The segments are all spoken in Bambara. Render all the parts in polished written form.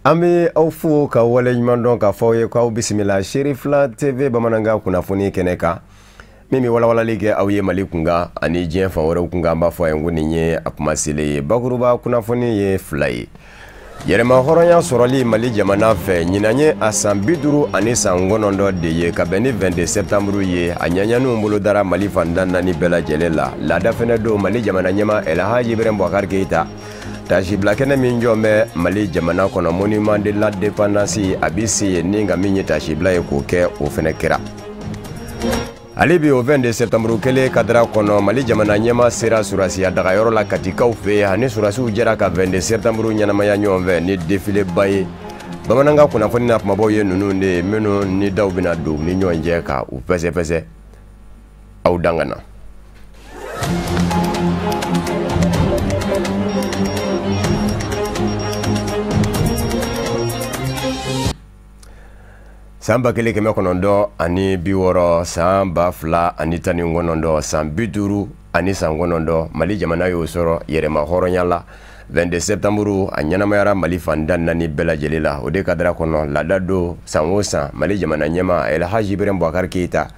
An bɛ aw fo ka waleɲuman dɔn k'a fɔ aw ye k'aw bisimila Serifila TV bamanankan kunnafoni kɛnɛ kan min bɛ walawalali kɛ aw ye Mali kunkan ani diɲɛ fan wɛrɛw kunkan. An b'a fɔ a ye ko nin ye a kuma selen ye. Bakuruba kunnafoni ye fila ye. Yɛrɛma hɔrɔnya sɔrɔli Mali jamana fɛ ɲinan ye a san 59 de ye ka bɛn ni 22 septembre ye. A ɲɛɲɛninw bolodara Mali fan tan naani bɛɛ lajɛlen la. Laada fɛnɛ don Mali jamana ɲɛmaa El Hadji Ibrahim Boubacar Keïta tasibila kɛnɛ min jɔ bɛ Mali jamana kɔnɔ monument de l'indépendance a bɛ se yen ni nka min ye tasibila ye k'o kɛ o fɛnɛ kɛra. Ale bi o 22 septembre kelen kadara kɔnɔ Mali jamana ɲɛmaa sera surasiya dagayɔrɔ la Katikaw fɛ yen ani surasiw jɛra ka 22 septembre ɲɛnamaya ɲɔgɔn fɛ ni défilé ba ye. Bamanankan kunnafoni na kumabaw ye ninnu de ye minnu ni daw bɛna don u ni ɲɔgɔn cɛ ka u fɛsɛfɛsɛ aw dangana. San 1960, san 2019, san 59 Mali jamana y'o sɔrɔ yɛrɛma hɔrɔnya la. 22 septembre a ɲɛnamayara Mali fan tan naani bɛɛ lajɛlen la. O de kadara kɔnɔ laada don san o san Mali jamana ɲɛmaa El Hadji Ibrahim Boubacar Keïta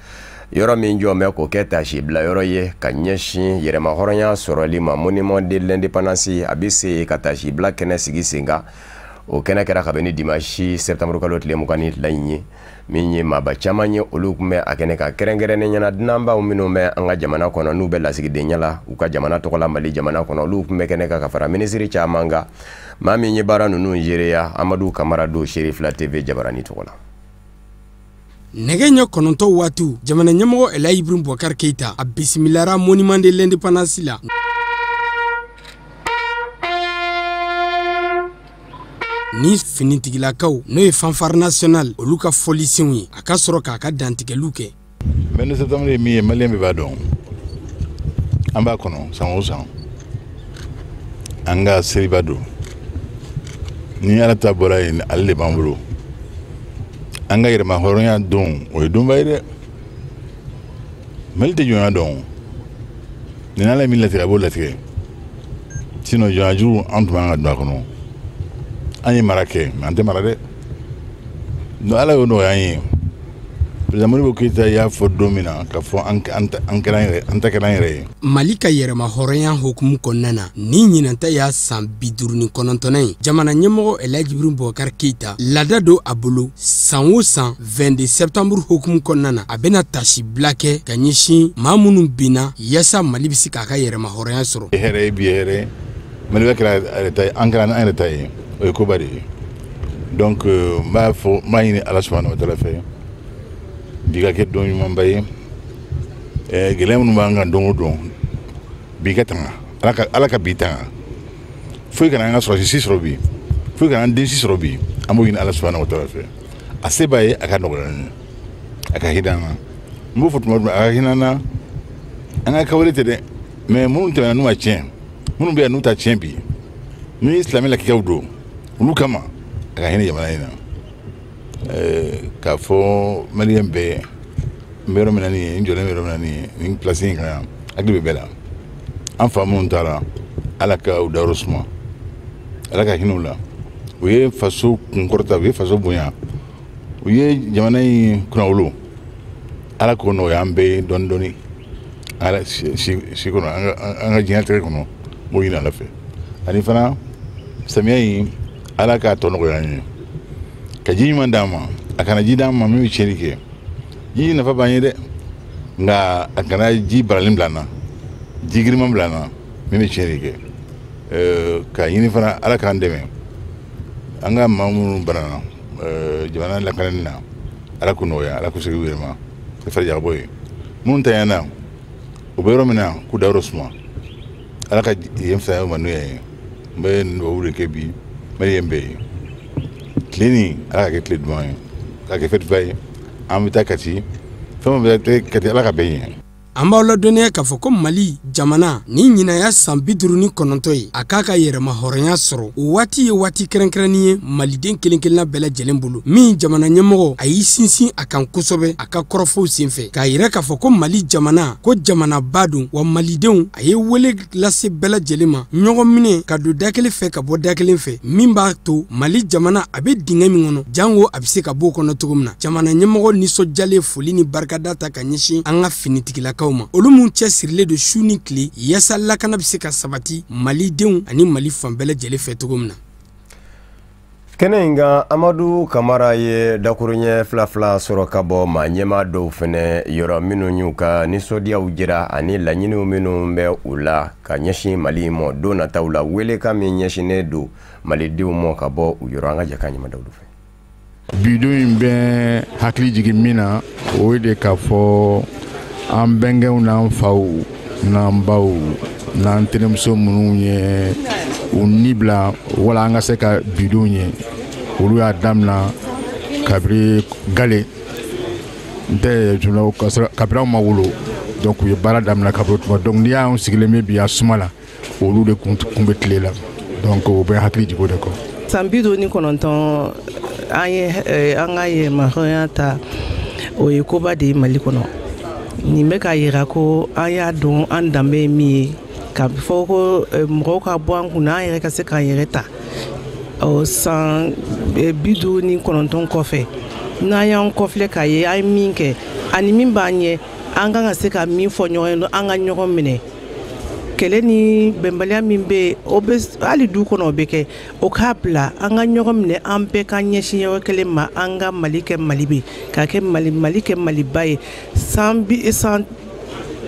yɔrɔ min jɔ bɛ k'o kɛ tasibila yɔrɔ ye ka ɲɛsin yɛrɛma hɔrɔnya sɔrɔli ma monument de l'indépendance a bɛ se ka tasibila kɛnɛ sigi sen kan. O kɛnɛ kɛra ka bɛn ni dimanche septembre kalo tile 22 in ye min ye maaba caman ye olu tun bɛ a kɛnɛ kan kɛrɛnkɛrɛnnen ɲɛna dunanbaw minnu bɛ an ka jamana kɔnɔ n'u bɛ lasigidenya la u ka jamana tɔgɔ la Mali jamana kɔnɔ olu tun bɛ kɛnɛ kan ka fara minisiri caman kan. Maa min ye baara ninnu yereya Amadu Kamara don Serifila TV jabarani tɔgɔ la. Nɛgɛ ɲɛ 9 waatiw jamana ɲɛmɔgɔ El Hadji Ibrahim Boubacar Keïta a bisimilara monument de l'indépendance la. Ni finitigilakaw n'o ye fanfare nationale olu ka fɔlisenw ye a ka sɔrɔ k'a ka dantigɛliw kɛ. 22 septembre ye min ye maliyɛn bɛɛ b'a dɔn, an b'a kɔnɔ san o san, an ka seliba don. Ni Ala ta bɔra yen ale de b'an bolo. An ka yɛrɛma hɔrɔnya don o ye donba ye dɛ. Mali tɛ jɔnya dɔn, ni Ala ye min latigɛ a b'o latigɛ, sinon jɔnya jugu an tun b'an ka don a kɔnɔ. An ye mara kɛ mɛ an tɛ mara dɛ. Donc Ala y'o nɔgɔya an ye. Président Modibo Keïta y'a fɔ don min na k'a fɔ an kɛra an yɛrɛ, an ta kɛra an yɛrɛ ye. Mali ka yɛrɛma hɔrɔnya hukumu kɔnɔna na ni ɲinanta y'a san 59 ye jamana ɲɛmɔgɔ El Hadji Ibrahim Boubacar Keïta laada don a bolo san o san 22 septembre hukumu kɔnɔna na a bɛna tasibila kɛ ka ɲɛsin maa minnu binna yaasa Mali bɛ se k'a ka yɛrɛma hɔrɔnya sɔrɔ. Hɛrɛ ye bi hɛrɛ Mali bɛ kɛra a yɛrɛ ta ye, an kɛra an yɛrɛ ta ye. O ye koba de ye. Donc n b'a fɔ n b'a ɲini Ala subahana wa taala fɛ bi ka kɛ don ɲumanba ye. Gɛlɛya minnu b'an kan don o don bi ka tanga, Ala ka bi tanga. Foyi kana an ka sɔrɔsi si sɔrɔ bi, foyi kana an den si sɔrɔ bi. An b'o ɲini Ala subahana wa taala fɛ. A se b'a ye a ka nɔgɔya an ye, a ka hinɛ an na. N b'o fɔ tuma o tuma, a ka hinɛ an na. An ka kawale tɛ dɛ, mɛ minnu tɛmɛna n'u ma tiɲɛ, minnu bɛ yan n'u ta tiɲɛ bi, n'u ye silamɛ lakikaw don olu kama a ka hinɛ jamana in na. K'a fɔ maliyɛn bɛɛ n bɛ yɔrɔ min na nin ye, n jɔlen bɛ yɔrɔ min na nin ye, nin place in kan yan, hakili bɛ bɛɛ la. An fa minnu taara, Ala ka u dayɔrɔ suma, Ala ka hinɛ u la. U ye faso kunkɔrɔta, u ye faso bonya, u ye jamana in kunnawolo. Ala k'o nɔgɔya an bɛɛ ye dɔɔni dɔɔni ala si kɔnɔ, an ka diɲɛlatigɛ kɔnɔ, n b'o ɲini Ala fɛ. Ani fana samiya in Ala k'a tɔ nɔgɔya an ye, ka ji ɲuman d'an ma. A kana ji d'an ma min bɛ tiɲɛni kɛ. Ji nafa b'an ye dɛ, nka a kana ji baralen bila an na, ji girinman bila an na min bɛ tiɲɛni kɛ. K'a ɲini fana Ala k'an dɛmɛ, an ka maa minnu banana jamana lakanani na, Ala k'u nɔgɔya, Ala k'u segin u yɛrɛ ma, ka farijakabɔ ye. Minnu tanyana u bɛ yɔrɔ min na k'u dayɔrɔ suma, Ala ka yen fisaya u ma n'o ye. N bɛ nin dugawu de kɛ bi maliyɛn bɛɛ ye. Tile nin Ala ka kɛ tile duman ye, ka kɛ fɛtiba ye. An bɛ taa Kati, fɛn o fɛn bɛ taa Kati, Ala ka bɛn ɲɛ. An b'aw ladɔnniya k'a fɔ ko Mali jamana ni ɲinan y'a san 59 ye a k'a ka yɛrɛma hɔrɔnya sɔrɔ. O waati ye waati kɛrɛnkɛrɛnnen ye maliden kelen kelenna bɛɛ lajɛlen bolo, min jamana ɲɛmɔgɔ a y'i sinsin a kan kosɛbɛ a ka kɔrɔfɔw senfɛ, k'a yira k'a fɔ ko Mali jamana ko jamanaba don, wa malidenw a ye wele lase bɛɛ lajɛlen ma ɲɔgɔn minɛ ka don da kelen fɛ ka bɔ da kelen fɛ, min b'a to Mali jamana a bɛ dingɛ min kɔnɔ jango a bɛ se ka bɔ o kɔnɔ cogo min na. Jamana ɲɛmɔgɔ nisɔndiyalen foli ni barikada ta ka ɲɛsin an ka finitigilakaw ma, olu minnu cɛsirilen don su ni tile yaasa lakana bɛ se ka sabati malidenw ani Mali fan bɛɛ lajɛlen fɛ cogo min na. Kɛnɛ in kan, Amadu Kamara ye dakuruɲɛ fila fila sɔrɔ ka bɔ maa ɲɛmaa dɔw fɛnɛ yɔrɔ minnu y'u ka nisɔndiyaw jira ani laɲiniw minnu bɛ u la ka ɲɛsin Mali ma don nataw la, welekan min ɲɛsinnen don malidenw ma ka bɔ u yɔrɔ. An ka jɛ k'a ɲɛmadaw fɛ. Bi don in bɛ hakili jigin min na, o ye de k'a fɔ an bɛnkɛw n'an faw n'an baw n'an terimuso minnu ye u ni bila wala an ka se ka bidon ye, olu y'a daminɛ kabiri gale n tɛ kabiri anw ma wolo, donc u ye baara daminɛ kabiri o tuma. Donc n'i y'anw sigilen bɛ bi a suma la, olu de kun bɛ tile la, donc o bɛ hakili jigin o de kɔ. San 59 an ye an ka yɛrɛmahɔrɔnya ta, o ye koba de ye Mali kɔnɔ. Nin bɛ k'a yira ko an y'a dɔn an danbe ye min ye, k'a fɔ ko mɔgɔw ka bɔ an kunna, an yɛrɛ ka se k'an yɛrɛ ta. Ɔ san 59 kɔfɛ, n'an y'an kɔfilɛ k'a ye an ye min kɛ ani min b'an ɲɛ, an kan ka se ka min fɔ ɲɔgɔn ye, an ka ɲɔgɔn minɛ. Kɛlɛ ni bɛnbaliya min bɛ yen, o bɛ hali du kɔnɔ o bɛ kɛ, o k'a bila an ka ɲɔgɔn minɛ, an bɛɛ ka ɲɛsin yɔrɔ kelen ma, an ka Mali kɛ Mali bɛ k'a kɛ Mali Mali kɛ Maliba ye. San bi san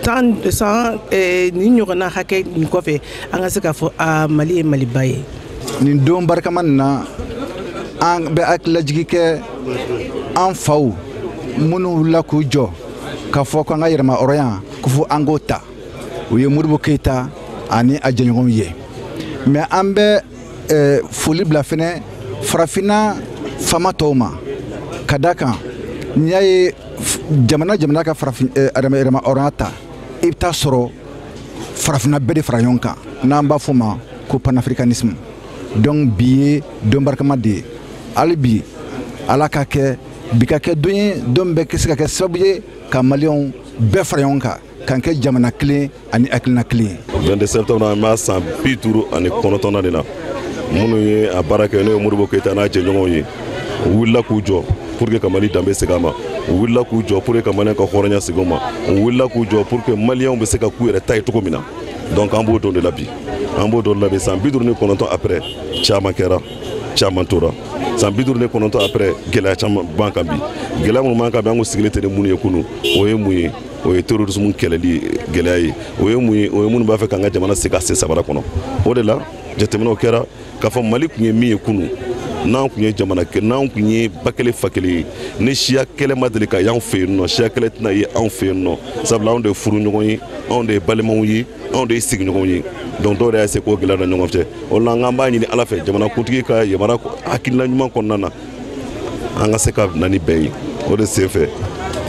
tan san nin ɲɔgɔnna hakɛ nin kɔfɛ, an ka se k'a fɔ a Mali ye Maliba ye. Nin don barikama nin na, an bɛ hakililajigi kɛ an faw minnu wulila k'u jɔ k'a fɔ k'an ka yɛrɛmahɔrɔnya ko fo an k'o ta, o ye Modibo Keyita ani a jɛɲɔgɔnw ye. Mais an bɛ foli bila fɛnɛ farafinna faama tɔw ma, ka da kan n'i y'a ye jamana jamana ka farafin yɛrɛmahɔrɔnya ta, i bɛ taa sɔrɔ farafinna bɛɛ de fara ɲɔgɔn kan, n'an b'a fɔ o ma ko panafricanisme. Donc bi ye don barikama de ye, hali bi Ala ka kɛ bi ka kɛ don ye, don bɛɛ se ka kɛ sababu ye ka maliyɛnw bɛɛ fara ɲɔgɔn kan, k'an kɛ jamana kelen ani hakilina kelen ye. 22 septembre, an b'a san 59nan de la. Minnu ye a baara kɛ, n'o ye Modibo Keyita n'a jɛɲɔgɔnw ye, u wulila k'u jɔ pour que ka Mali danbe segin a ma, u wulila k'u jɔ pour que ka maliyɛn ka hɔrɔnya segin u ma, u wulila k'u jɔ pour que maliyɛnw bɛ se ka k'u yɛrɛ ta ye cogo min na. Donc an b'o don de la bi, an b'o don de la bi. San 59 après, caman kɛra, caman tora. San 59 après, gɛlɛya caman b'an kan bi. Gɛlɛya minnu b'an kan bi, an kun sigilen tɛ ni minnu ye kunun, o ye mun ye? O ye terrorisme kɛlɛli gɛlɛya ye. O ye mun ye? O ye minnu b'a fɛ k'an ka jamana segin a sen sabara kɔnɔ. O de la jateminɛw kɛra k'a fɔ Mali tun ye min ye kunun, n'an tun ye jamana n'an tun ye ba kelen fa kelen ye, ni siya kɛlɛ ma deli ka y'anw fɛ yen nɔ, siya kɛlɛ tɛna ye anw fɛ yen nɔ, sabula anw de ye furu ɲɔgɔn ye, anw de ye balimaw ye, anw de ye sigiɲɔgɔnw ye. Donc dɔw de y'a se k'o gɛlɛya don ɲɔgɔn cɛ. O la an b'a ɲini Ala fɛ, jamanakuntigi ka yamaruya hakilina ɲuman kɔnɔna na, an ka se ka na ni bɛn ye. O de senfɛ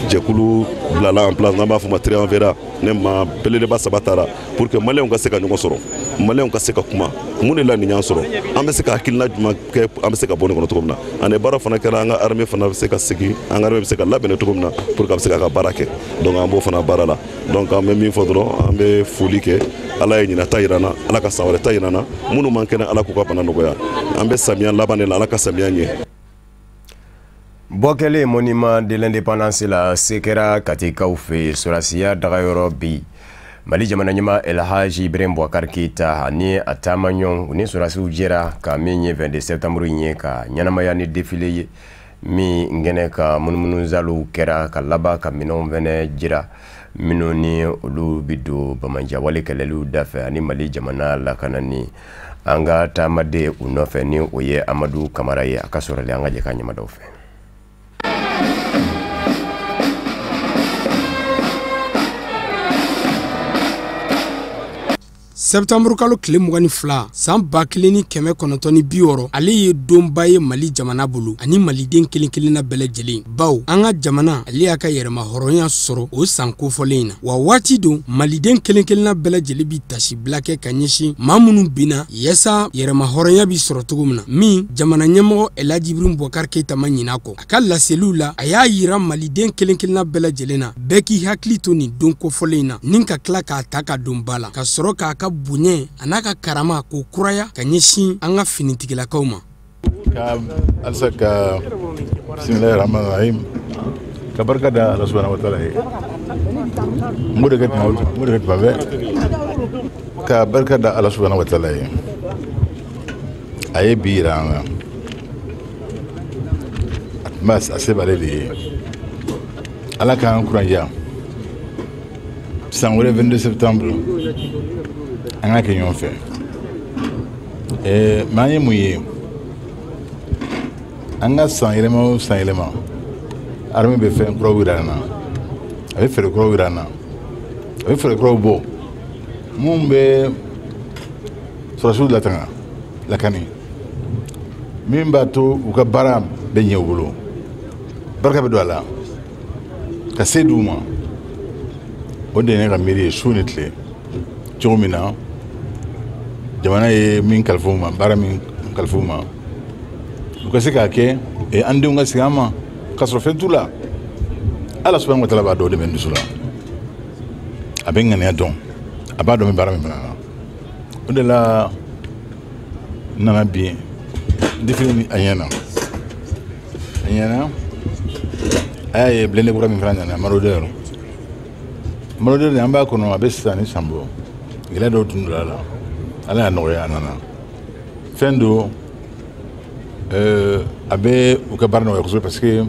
jɛkulu bilala en place, n'an b'a fɔ ma triumvirat, ne ma belebeleba saba taara pour que maliyɛnw ka se ka ɲɔgɔn sɔrɔ, maliyɛnw ka se ka kuma mun de la nin y'an sɔrɔ, an bɛ se ka hakilina jumɛn kɛ, an bɛ se ka bɔ nin kɔnɔ cogo min na. Ani baara fana kɛra, an ka armée fana bɛ se ka segin, an ka armée bɛ se ka labɛn cogo min na pour que a bɛ se k'a ka baara kɛ. Donc an b'o fana baara la. Donc an bɛ min fɔ dɔrɔn, an bɛ foli kɛ. Ala ye ɲinan ta yira an na, Ala ka san wɛrɛ ta yira an na. Minnu man kɛnɛ, Ala k'u ka bana nɔgɔya. An bɛ samiya laban de la, Ala ka samiya ɲɛ. Bɔ kɛlen monument de l'indépendance la, se kɛra Katikaw fɛ yen sɔrɔdasiya dagayɔrɔ bi. Mali jamana ɲɛmaa El Hadji Ibrahim Boubacar Keïta ani a taamaɲɔgɔn, u ni sɔrɔdasiw jɛra ka min ye 22 septembre ye ka ɲɛnamaya ni défilé ye, min kɛnɛ ka munumunusaliw kɛra ka laban ka minɛnw fɛnɛ jira minnu ni olu bɛ don banbaanciyawale kɛlɛliw dafɛ ani Mali jamana lakanani. An ka taamaden u nɔfɛ ni o ye Amadu Kamara ye, a ka sɔrɔli an ka jɛ k'a ɲɛmadaw fɛ. Septembre kalo tile 22 san 1960, ale ye donba ye Mali jamana bolo ani maliden kelen kelenna bɛɛ lajɛlen, bawo an ka jamana ale y'a ka yɛrɛma hɔrɔnya sɔrɔ o san kofɔlen in na. Wa waati don maliden kelen kelenna bɛɛ lajɛlen bi tasibila kɛ ka ɲɛsin maa minnu binna yaasa yɛrɛma hɔrɔnya bi sɔrɔ cogo min na, min jamana ɲɛmɔgɔ Elhaji Ibrahim Boubacar Keïta ma ɲinɛ a kɔ. A ka laseliw la, a y'a yira maliden kelen kelenna bɛɛ lajɛlen na, bɛɛ k'i hakili to nin don kofɔlen in na, ni ka tila k'a ta ka don ba la, ka sɔrɔ k'a ka bonya a n'a ka karama k'o kuraya ka ɲɛsin an ka finitigilakaw ma. Ka halisa ka bisimilahi rahmani rahim, ka barika da Ala subahana wa taala ye. N b'o de kɛ tuma, n b'o de kɛ tuma bɛɛ, ka barika da Ala subahana wa taala ye. A ye bi yira an na, a tun b'a a se b'ale de ye. Ala k'an kurandiya san wɛrɛ 22 septembre, an k'a kɛ ɲɔgɔn fɛ. Mais an ye mun ye? An ka san yɛlɛma o san yɛlɛma, armée bɛ fɛn kuraw yira an na, a bɛ fɛɛrɛ kuraw yira an na, a bɛ fɛɛrɛ kuraw bɔ mun bɛ sɔrɔdasiw latanga lakani, min b'a to u ka baara bɛ ɲɛ u bolo, barika bɛ don a la, ka se d'u ma. O de ye ne ka miiri ye su ni tile, cogo min na jamana ye min kalifa u ma, baara min kalifa u ma, u ka se k'a kɛ, an denw ka segin an ma k'a sɔrɔ fɛn t'u la. Ala subahana wa taala b'a dɔn, o de bɛ n dusu la. A bɛ n ŋaniya dɔn, a b'a dɔn n bɛ baara min fana na. O de la n nana bi défilé ni a ɲɛna, a ɲɛna. A y'a ye blindé kura min fana nana, Marauder. Marauder an b'a kɔnɔ, a bɛ san ni san bɔ. Gɛlɛya dɔw tun donna a la, Ala y'a nɔgɔya, a nana. Fɛn don, a bɛ u ka baara nɔgɔya kosɛbɛ, parce que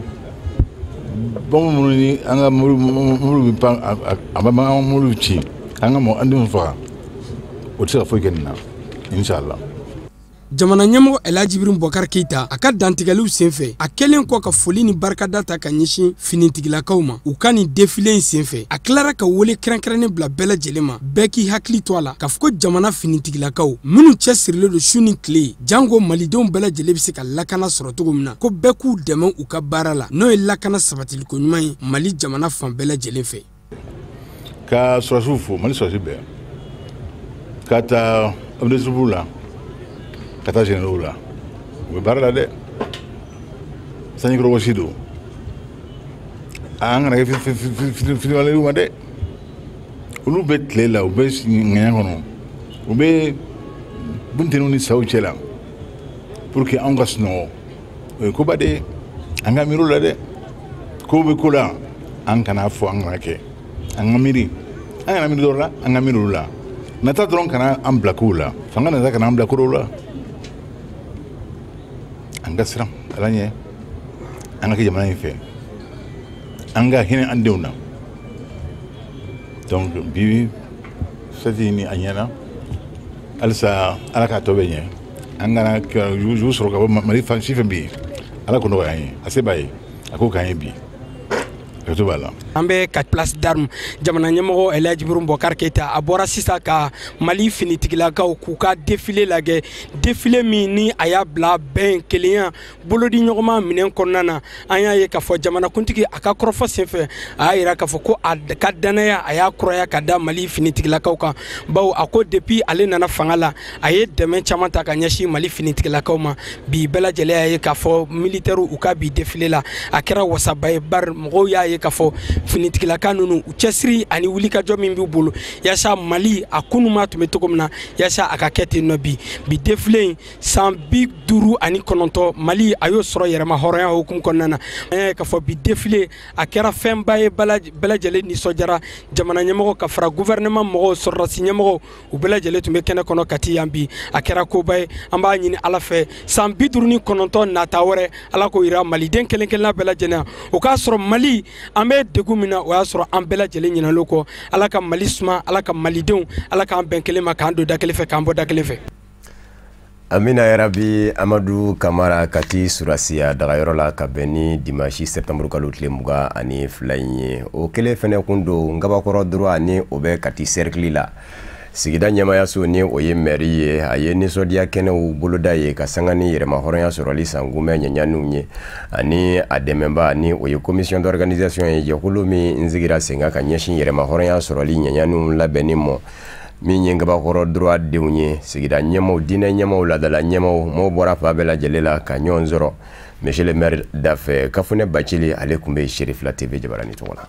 bɔnbu minnu ni an ka mobili bɛ pan, a bɛ an ka mobili ci, an ka mɔgɔ an denw faga, o tɛ se ka foyi kɛ nin na, inshallah. Jamana ɲɛmɔgɔ Elhaji Ibrahim Boubacar Keïta, a ka dantigɛliw senfɛ, a kɛlen kɔ ka foli ni barikada ta ka ɲɛsin finitigilakaw ma u ka nin défilé in senfɛ, a tilara ka wele kɛrɛnkɛrɛnnen bila bɛɛ lajɛlen ma, bɛɛ k'i hakili to a la k'a fɔ ko jamana finitigilakaw minnu cɛsirilen don su ni tile, janko malidenw bɛɛ lajɛlen bɛ se ka lakana sɔrɔ cogo min na, ko bɛɛ k'u dɛmɛ u ka baara la, n'o ye lakana sabatiliko ɲuman ye Mali jamana fan bɛɛ lajɛlen fɛ. Ka sɔrɔdasiw fo, Mali sɔrɔdasi bɛɛ, ka taa homme la, ka taa généraux la, u bɛ baara la dɛ. Sanjikɔrɔ wɔsi don, an kana kɛ fitiriwale ma dɛ. Olu bɛ tile la, u bɛ ŋɛɲɛ kɔnɔ, u bɛ bunteniw ni saw cɛ la pour que anw ka sunɔgɔ. O ye koba de ye, an ka miiri o la dɛ. Ko bɛ ko la, an kana fɔ, an kana kɛ, an ka miiri, an kana miiri dɔw la, an ka miiri olu la. Nata dɔrɔn kana an bila kow la, fanga nata kana an bila ko dɔw la. An ka siran Ala ɲɛ, an ka kɛ jamana in fɛ, an ka hinɛ an denw na. Donc bi fɛti ni a ɲɛna, halisa Ala k'a tɔ bɛ ɲɛ. An kana jugu sɔrɔ ka bɔ Mali fan si fɛn bɛ yen, Ala k'o nɔgɔya an ye, a se b'a ye, a k'o k'an ye bi. An bɛ ka place d'armes, jamana ɲɛmɔgɔ Elhaji Ibrahim Boubacar Keïta a bɔra sisan ka Mali finitigilakaw k'u ka défilé lajɛ, défilé min ni a y'a bila bɛn, kelenya, bolodi ɲɔgɔnma minɛn kɔnɔna na. An y'a ye k'a fɔ jamanakuntigi a ka kɔrɔfɔ senfɛ, a y'a yira k'a fɔ ko a ka danaya a y'a kuraya ka da Mali finitigilakaw kan, bawo a ko depuis ale nana fanga la, a ye dɛmɛ caman ta ka ɲɛsin Mali finitigilakaw ma. Bi bɛɛ lajɛlen y'a ye k'a fɔ militaires u ka bi défilé la, a kɛra wasaba ye, bari mɔgɔw y'a ye k'a fɔ finitigilaka ninnu u cɛsiri ani wulikajɔ min b'u bolo yaasa Mali a kunuma tun bɛ cogo min na, yaasa a ka kɛ ten nɔ. Bi défilé in, san 59 Mali a y'o sɔrɔ yɛrɛma hɔrɔnya hukumu kɔnɔna na. An y'a ye k'a fɔ bi défilé a kɛra fɛnba ye, bɛɛ lajɛlen nisɔndiyara. Jamana ɲɛmɔgɔ ka fara gouvernement mɔgɔw, sɔrɔdasi ɲɛmɔgɔw, u bɛɛ lajɛlen tun bɛ kɛnɛ kɔnɔ Kati yan. Bi a kɛra koba ye. An b'a ɲini Ala fɛ, san 59 nata wɛrɛ, Ala k'o yira maliden kelen kelenna bɛɛ lajɛlen, o k'a sɔrɔ Mali an bɛ degun min na, o y'a sɔrɔ an bɛɛ lajɛlen ɲinɛn'o kɔ. Ala ka Mali suma, Ala ka malidenw, Ala k'an bɛn kelen ma, k'an don da kelen fɛ, k'an bɔ da kelen fɛ. Amina yarabi. Amadu Kamara, Kati surasiya dagayɔrɔ la, ka bɛn ni dimanche septembre kalo tile 22 in ye. O kelen fɛnɛ kun don Ngabakɔrɔ droit ni o bɛ Kati cercle la. Sigida ɲɛmayaso ni o ye mɛri ye, a ye nisɔndiya kɛnɛw boloda ye ka sanga ni yɛrɛmahɔrɔnya sɔrɔli san kunbɛn ɲɛɲaniw ye, ani a dɛmɛba ni o ye commission d'organisation ye, jɛkulu min sigira sen kan ka ɲɛsin yɛrɛmahɔrɔnya sɔrɔli ɲɛɲaniw labɛnni ma, min ye Ngabakɔrɔ droit denw ye. Sigida ɲɛmaw, diinɛ ɲɛmaw, laadala ɲɛmaw, maaw bɔra fan bɛɛ lajɛlen la ka ɲɔgɔn sɔrɔ monsieur le maire dafɛ. Kafunɛ Bacili, ale tun bɛ Serifila TV jabarani tɔgɔ la.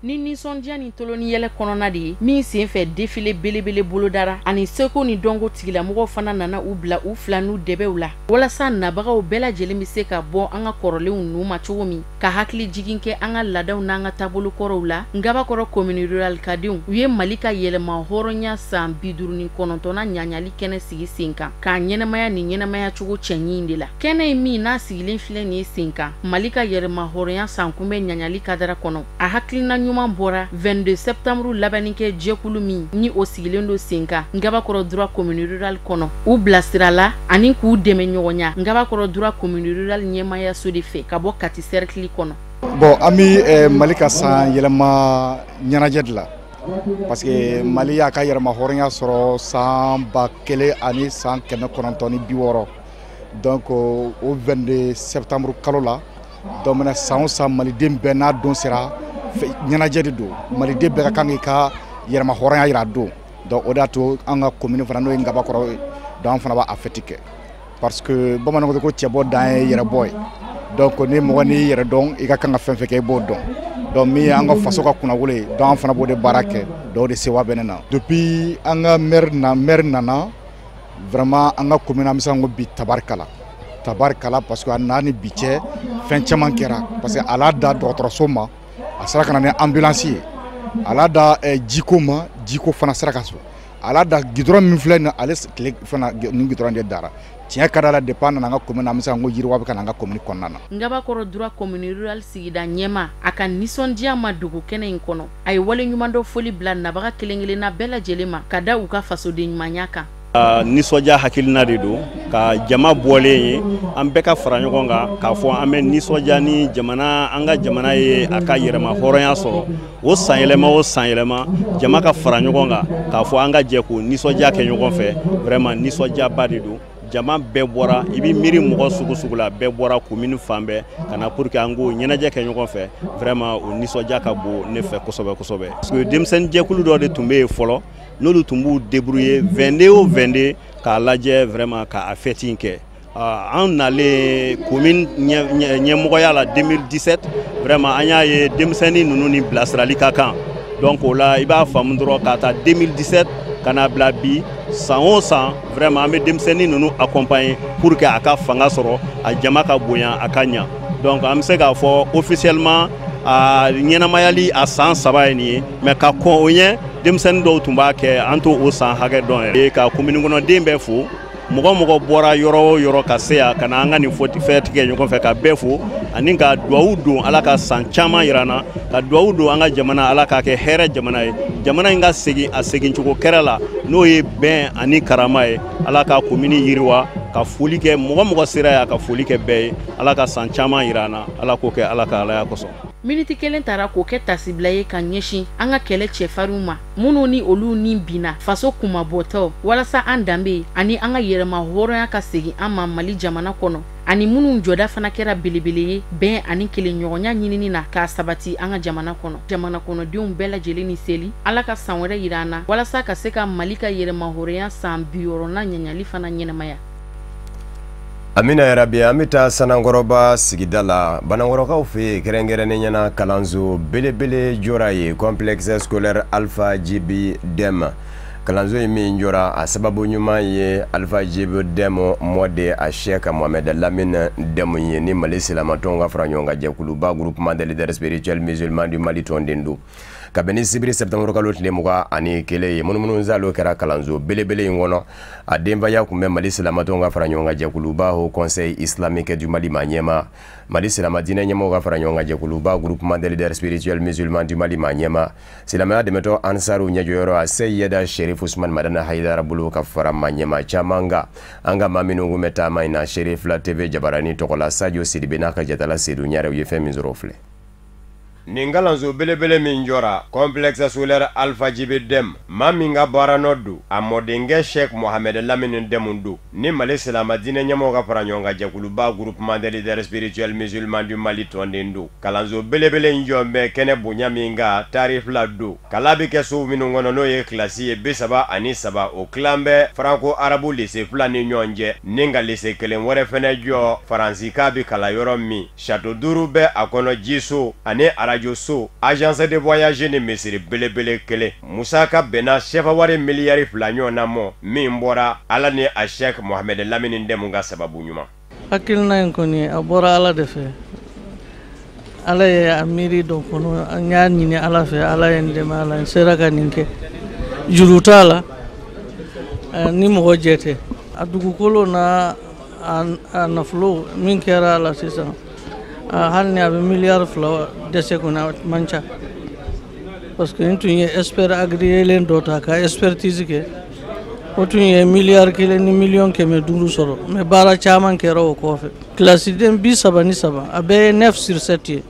Ni nisɔndiya ni toloni yɛlɛ kɔnɔna de ye min sen fɛ, défilé belebele bolodara, ani seko ni dɔnko tigilamɔgɔw fana nana u bila u fila n'u dɛbɛw la, walasa nabagaw bɛɛ lajɛlen bɛ se ka bɔ an ka kɔrɔlenw nu ma cogo min, ka hakili jigin kɛ an ka laadaw n'an ka taabolo kɔrɔw la. Ngabakɔrɔ commune rurale kadenw, u ye Mali ka yɛlɛma hɔrɔnya san 59nan ɲaɲali kɛnɛ sigi sen kan, k'a ɲɛnɛmaya ni ɲɛnɛmaya cogo cɛɲi de la. Kɛnɛ in min n'a sigilen filɛ nin ye sen kan Mali ka yɛlɛma hɔrɔnya san kunbɛn ɲaɲali kadara kɔnɔ, a hakilina ɲuman bɔra 22 septembre labɛnni kɛ jɛkulu min ni o sigilen don sen kan Ngabakɔrɔ droit commune rurale kɔnɔ, u bilasirala ani k'u dɛmɛ ɲɔgɔnya Ngabakɔrɔ droit commune rurale ɲɛmayaso de fɛ ka bɔ Kati cercle kɔnɔ. Bon, an bɛ Mali ka san yɛlɛma ɲɛnajɛ de la, parce que Mali y'a ka yɛrɛma hɔrɔnya sɔrɔ san 1960. Donc o 22 septembre kalo la, donc maintenant san o san, maliden bɛɛ n'a don sera, ɲɛnajɛ de don, maliden bɛɛ ka kan k'i ka yɛrɛma hɔrɔnya yira don. Donc o de y'a to an ka commune fana, n'o ye Ngabakɔrɔ ye, donc an fana b'a fête kɛ, parce que bamananw ko cɛbɔ dan ye yɛrɛbɔ ye. Donc ni mɔgɔ n'i yɛrɛ dɔn, i ka kan ka fɛn fɛn kɛ, i b'o dɔn. Donc min ye an ka faso ka kunnawolo ye, donc an fana b'o de baara kɛ. Donc o de sewa bɛ ne na. Depuis an ka maire na, maire nana, vraiment an ka commune, an bɛ se ka ko bi tabarikala, tabarikala, parce que a n'a ni bi cɛ, fɛn caman kɛra, parce que a l'a da dɔgɔtɔrɔso ma, a sera ka na ni ambulance ye, a l'a da jiko ma, jiko fana sera ka sɔrɔ, a l'a da goudron min filɛ nin, ale tile fana ni goudron de dara. Tiɲɛ ka di ala, depuis an nana an ka commune, an bɛ se ka ko yiriwa bɛ ka na an ka commune kɔnɔna na. Ngabakɔrɔ droit commune rurale sigida ɲɛma, a ka nisɔndiya ma dogo kɛnɛ in kɔnɔ. A ye waleɲumandɔ foli bila nabaga kelen kelenna bɛɛ lajɛlen ma ka da u ka fasoden ɲumanya kan. Nisɔndiya hakilina de don ka jama bɔlen ye, an bɛɛ ka fara ɲɔgɔn kan k'a fɔ an bɛ nisɔndiya ni jamana, an ka jamana ye a ka yɛrɛma hɔrɔnya sɔrɔ. O san yɛlɛma, o san yɛlɛma, jama ka fara ɲɔgɔn kan k'a fɔ an ka jɛ k'o nisɔndiya kɛ ɲɔgɔn fɛ, vraiment nisɔndiyaba de don. Jama bɛɛ bɔra, i bɛ miiri mɔgɔ sugu sugu la, bɛɛ bɔra commune fan bɛɛ ka na pour que an k'o ɲɛnajɛ kɛ ɲɔgɔn fɛ. Vraiment o nisɔndiya ka bon ne fɛ kosɛbɛ kosɛbɛ, parce que denmisɛnnin jɛkulu dɔ de tun bɛ yen fɔlɔ, n'olu tun b'u débrouiller 22 o 22 k'a lajɛ vraiment k'a fête in kɛ. An nalen commune ɲɛmɔgɔya la 2017, vraiment an y'a ye denmisɛnnin ninnu ni bilasirali ka kan. Donc o la, i b'a faamu dɔrɔn k'a ta 2017 ka na bila bi, san o san, vraiment an bɛ denmisɛnnin ninnu accompagner pour que a ka fanga sɔrɔ, a jama ka bonya, a ka ɲa. Donc an bɛ se k'a fɔ officiellement a ɲɛnamayali a san 3 ye nin ye, mais ka kɔn o ɲɛ, denmisɛnnin dɔw tun b'a kɛ, an t'o o san hakɛ dɔn yɛrɛ. Ka commune kɔnɔden bɛɛ fo, mɔgɔ mɔgɔ bɔra yɔrɔ o yɔrɔ ka se yan ka na an ka nin fête kɛ ɲɔgɔn fɛ, ka bɛɛ fo ani ka duwawu don Ala ka san caman yira an na, ka duwawu don an ka jamana, Ala k'a kɛ hɛrɛ jamana ye, jamana in ka segin a segincogo kɛrɛ la, n'o ye bɛn ani karama ye. Ala ka commune yiriwa. Ka foli kɛ mɔgɔ mɔgɔ sera yan, ka foli kɛ bɛɛ ye. Ala ka san caman yira an na, Ala k'o kɛ Ala ka alaya kosɔn. Miniti kelen tara k'o kɛ tasibila ye ka ɲɛsin an ka kɛlɛ cɛfarinw ma, minnu ni olu ni binna faso kunmabɔtɔ, walasa an danbe ani an ka yɛrɛma hɔrɔnya ka segin an ma Mali jamana kɔnɔ, ani minnu jɔda fana kɛra belebele ye bɛn ani kelenɲɔgɔnya ɲinini na k'a sabati an ka jamana kɔnɔ. Jamana kɔnɔdenw bɛɛ lajɛlen ni seli, Ala ka san wɛrɛ yira an na, walasa ka se ka Mali ka yɛrɛma hɔrɔnya san 60nan ɲaɲali fana ɲɛnamaya. Amina yarabi. An bɛ taa Sanankɔrɔba sigida la, Banankɔrɔkaw fɛ yen, kɛrɛnkɛrɛnnen ɲɛna kalanso belebele jɔra ye, complexe scolaire Alpha Djiby Dème. Kalanso in min jɔra, a sababu ɲuman ye Alpha Djiby Dème mɔden, a Cheikh Mohamed Lamine Dème ye, ni Mali silamatɔnw ka fara ɲɔgɔn kan jɛkuluba Groupement des leaders spirituels musulmans du Mali tɔnden don. Kabini sibiri septembre kalo tile 21 ye, munumunu zalo kɛra kalanso belebele in kɔnɔ. A denbaya tun bɛ Mali silamatɔnw ka fara ɲɔgɔn kan jɛkuluba Haut Conseil islamique du Mali ma ɲɛma, Mali silama diinɛ ɲɛmɔgɔw ka fara ɲɔgɔn kan jɛkuluba Groupement des leaders spirituels musulmans du Mali ma ɲɛma, silamɛya dɛmɛtɔ Ansaru ɲɛjɔyɔrɔ a Seyida Sherif. Sherif Usman Madani Hayidara bolo ka fara maa ɲɛmaa caman kan. An ka maa minnu kun bɛ taama in na Seere Fila TV jabarani tɔgɔ la, Sadio Sidibe n'a ka jatala Seydou Ɲare, u ye fɛn min sɔrɔ o filɛ. Nin kalanso belebele min jɔra, complexe scolaire Alpha Djiby Dème, maa min ka baara nɔ don, a mɔdenkɛ Sheikh Mohamed Lamine Dème don, ni Mali silama diinɛ ɲɛmɔgɔw ka fara ɲɔgɔn kan jɛkuluba Groupement des leaders spirituels musulmans du Mali tɔnden don. Kalanso belebele in jɔ bɛ kɛnɛ bonya min kan, tari 2 don. Kalan bɛ kɛ so minnu kɔnɔ, n'o ye kilasi ye 33, o tilan bɛ franco arabu lycée 2 ni ɲɔgɔn cɛ, ni ka lycée kelen wɛrɛ fɛnɛ jɔ faransikan bɛ kalan yɔrɔ min. Château 5 bɛ a kɔnɔ, jiso ani arajo so, agence de voyage ni misiri belebele kelen. Musaka bɛnna sefa wari miliyari 2 ɲɔgɔn na mɔ, min bɔra Ala ni a Sheikh Mohamed Lamine Dème ka sababu ɲuman. Hakilina in kɔni, a bɔra Ala de fɛ. Ala ye a miiri dɔ kɔnɔ, an y'a ɲini Ala fɛ, Ala ye n dɛmɛ a la, n sera ka nin kɛ. Juru t'a la, ni mɔgɔ jɛ tɛ. A dugukolo n'a a nafolo min kɛra a la sisan, hali ni a bɛ miliyari 2 dɛsɛ kɔni, a man ca, parce que n tun ye expert agréé dɔ ta ka expertise kɛ, o tun ye miliyari 1 ni miliyɔn 500 sɔrɔ. Mais baara caman kɛra o kɔfɛ. Kilasiden 33, a bɛɛ ye 9 sur 7 ye,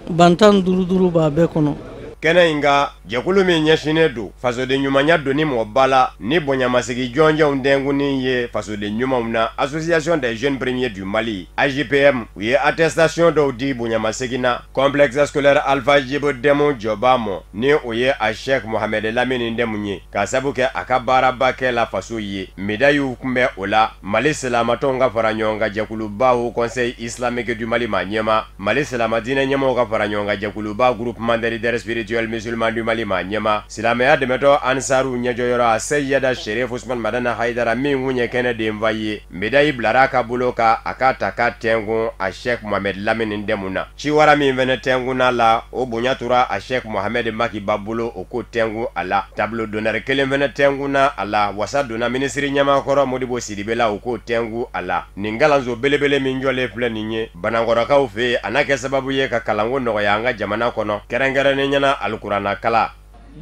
ban 15 duuru b'a bɛɛ kɔnɔ. Kɛnɛ in ka jɛkulu min ɲɛsinnen don fasoden ɲumanya donni mɔgɔ ba la ni bonyamasigi jɔnjɔnw dɛnkunni ye fasoden ɲumanw na, Association des jeunes premiers du Mali, AJPM, u ye attestation dɔw di bonyamasegin na complexe scolaire Alpha Djiby Dème jɔba mɔ, ni o ye a Sheikh Mohamed Lamine Dème ye, ka sabu kɛ a ka baaraba kɛ la faso ye. Médaille kun bɛ o la Mali silamatɔnw ka fara ɲɔgɔn kan jɛkuluba Haut Conseil islamique du Mali ma ɲɛma, Mali silama diinɛ ɲɛmɔgɔw ka fara ɲɔgɔn kan jɛkuluba Groupement des leaders spirituels musulmans du Mali ma ɲɛma, silamɛya dɛmɛtɔ Ansaru ɲɛjɔyɔrɔ a Seyida Sherif Usman Madani Hayidara min kun ye kɛnɛ denfa ye. Médaille bilara a ka bolo kan, a ka ta ka tɛnkun a Sheikh Mohamed Lamine Dème na. Ciwara min fɛnɛ tɛnkunna la, o bonya tora a Sheikh Mohamed Makiba bolo, o ko tɛnkun a la. Tableau d'honneur kelen fɛnɛ tɛnkunna a la, wasa donna minisiri ɲɛmakɔrɔ Modibo Sidibe la, o ko tɛnkun a la. Nin kalanso belebele min jɔlen filɛ nin ye Banankɔrɔkaw fɛ yen, a n'a kɛ sababu ye ka kalanko nɔgɔya an ka jamana kɔnɔ, kɛrɛnkɛrɛnnen ɲɛna alikuranna kalan.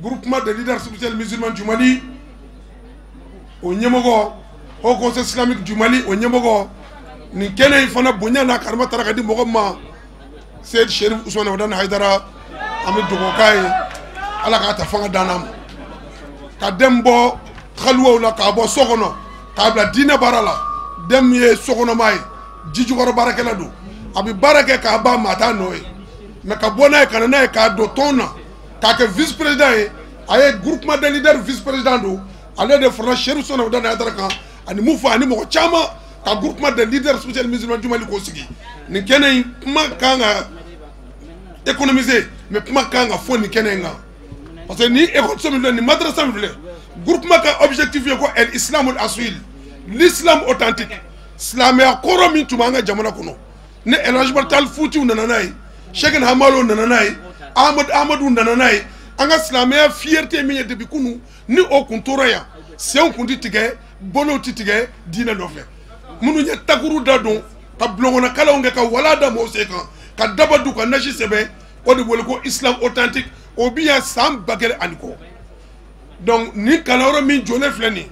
Groupement des leaders spirituels musulmans du Mali o ɲɛmɔgɔ, Haut Conseil islamique du Mali o ɲɛmɔgɔ, nin kɛnɛ in fana bonya n'a karama taara ka di mɔgɔ min ma, Seyid Sherif Usman Madani Hayidara, an bɛ dugawu k'a ye, Ala k'a ta fanga d'an ma, ka den bɔ xaluwaw la, k'a bɔ so kɔnɔ, k'a bila diinɛ baara la. Den min ye sokɔnɔmaa ye, jijukɔrɔ baarakɛla don, a bɛ baara kɛ k'a ban, maa t'a nɔ ye, mais ka bɔ n'a ye ka na n'a ye k'a don tɔn na, k'a kɛ vice président ye. A ye groupement des leaders vice président don, ale de farala Sherif Usman Madani Hayidara kan ani mun fɔ ani mɔgɔ caman ka groupement des leaders spirituels musulmans du Mali k'o sigi. Nin kɛnɛ in, kuma kan ka économiser, mais kuma kan ka fɔ nin kɛnɛ in kan, parce que ni école min filɛ nin, madrasa min filɛ, groupement ka objectif ye ko el islam al asil, l'islam authentique, silamɛya kɔrɔ min tun b'an ka jamana kɔnɔ, ni El Hadj Tall Fuutiw nana n'a ye, Cheikh Hamalo nana n'a ye, Ahmad Ahmadu nana n'a ye. An ka silamɛya fierté min ye depuis kunu, ni o kun tora yan, senw kun ti tigɛ, bolow ti tigɛ diinɛ nɔfɛ. Minnu ye takuru da don ka bulonkɔnɔ kalanw kɛ, ka wala da mɔgɔw sen kan, ka daba d'u ka nasi sɛbɛn, o de wele ko islam authentique, o bi yan san 1000 ani kɔ. Donc nin kalanyɔrɔ min jɔlen filɛ nin,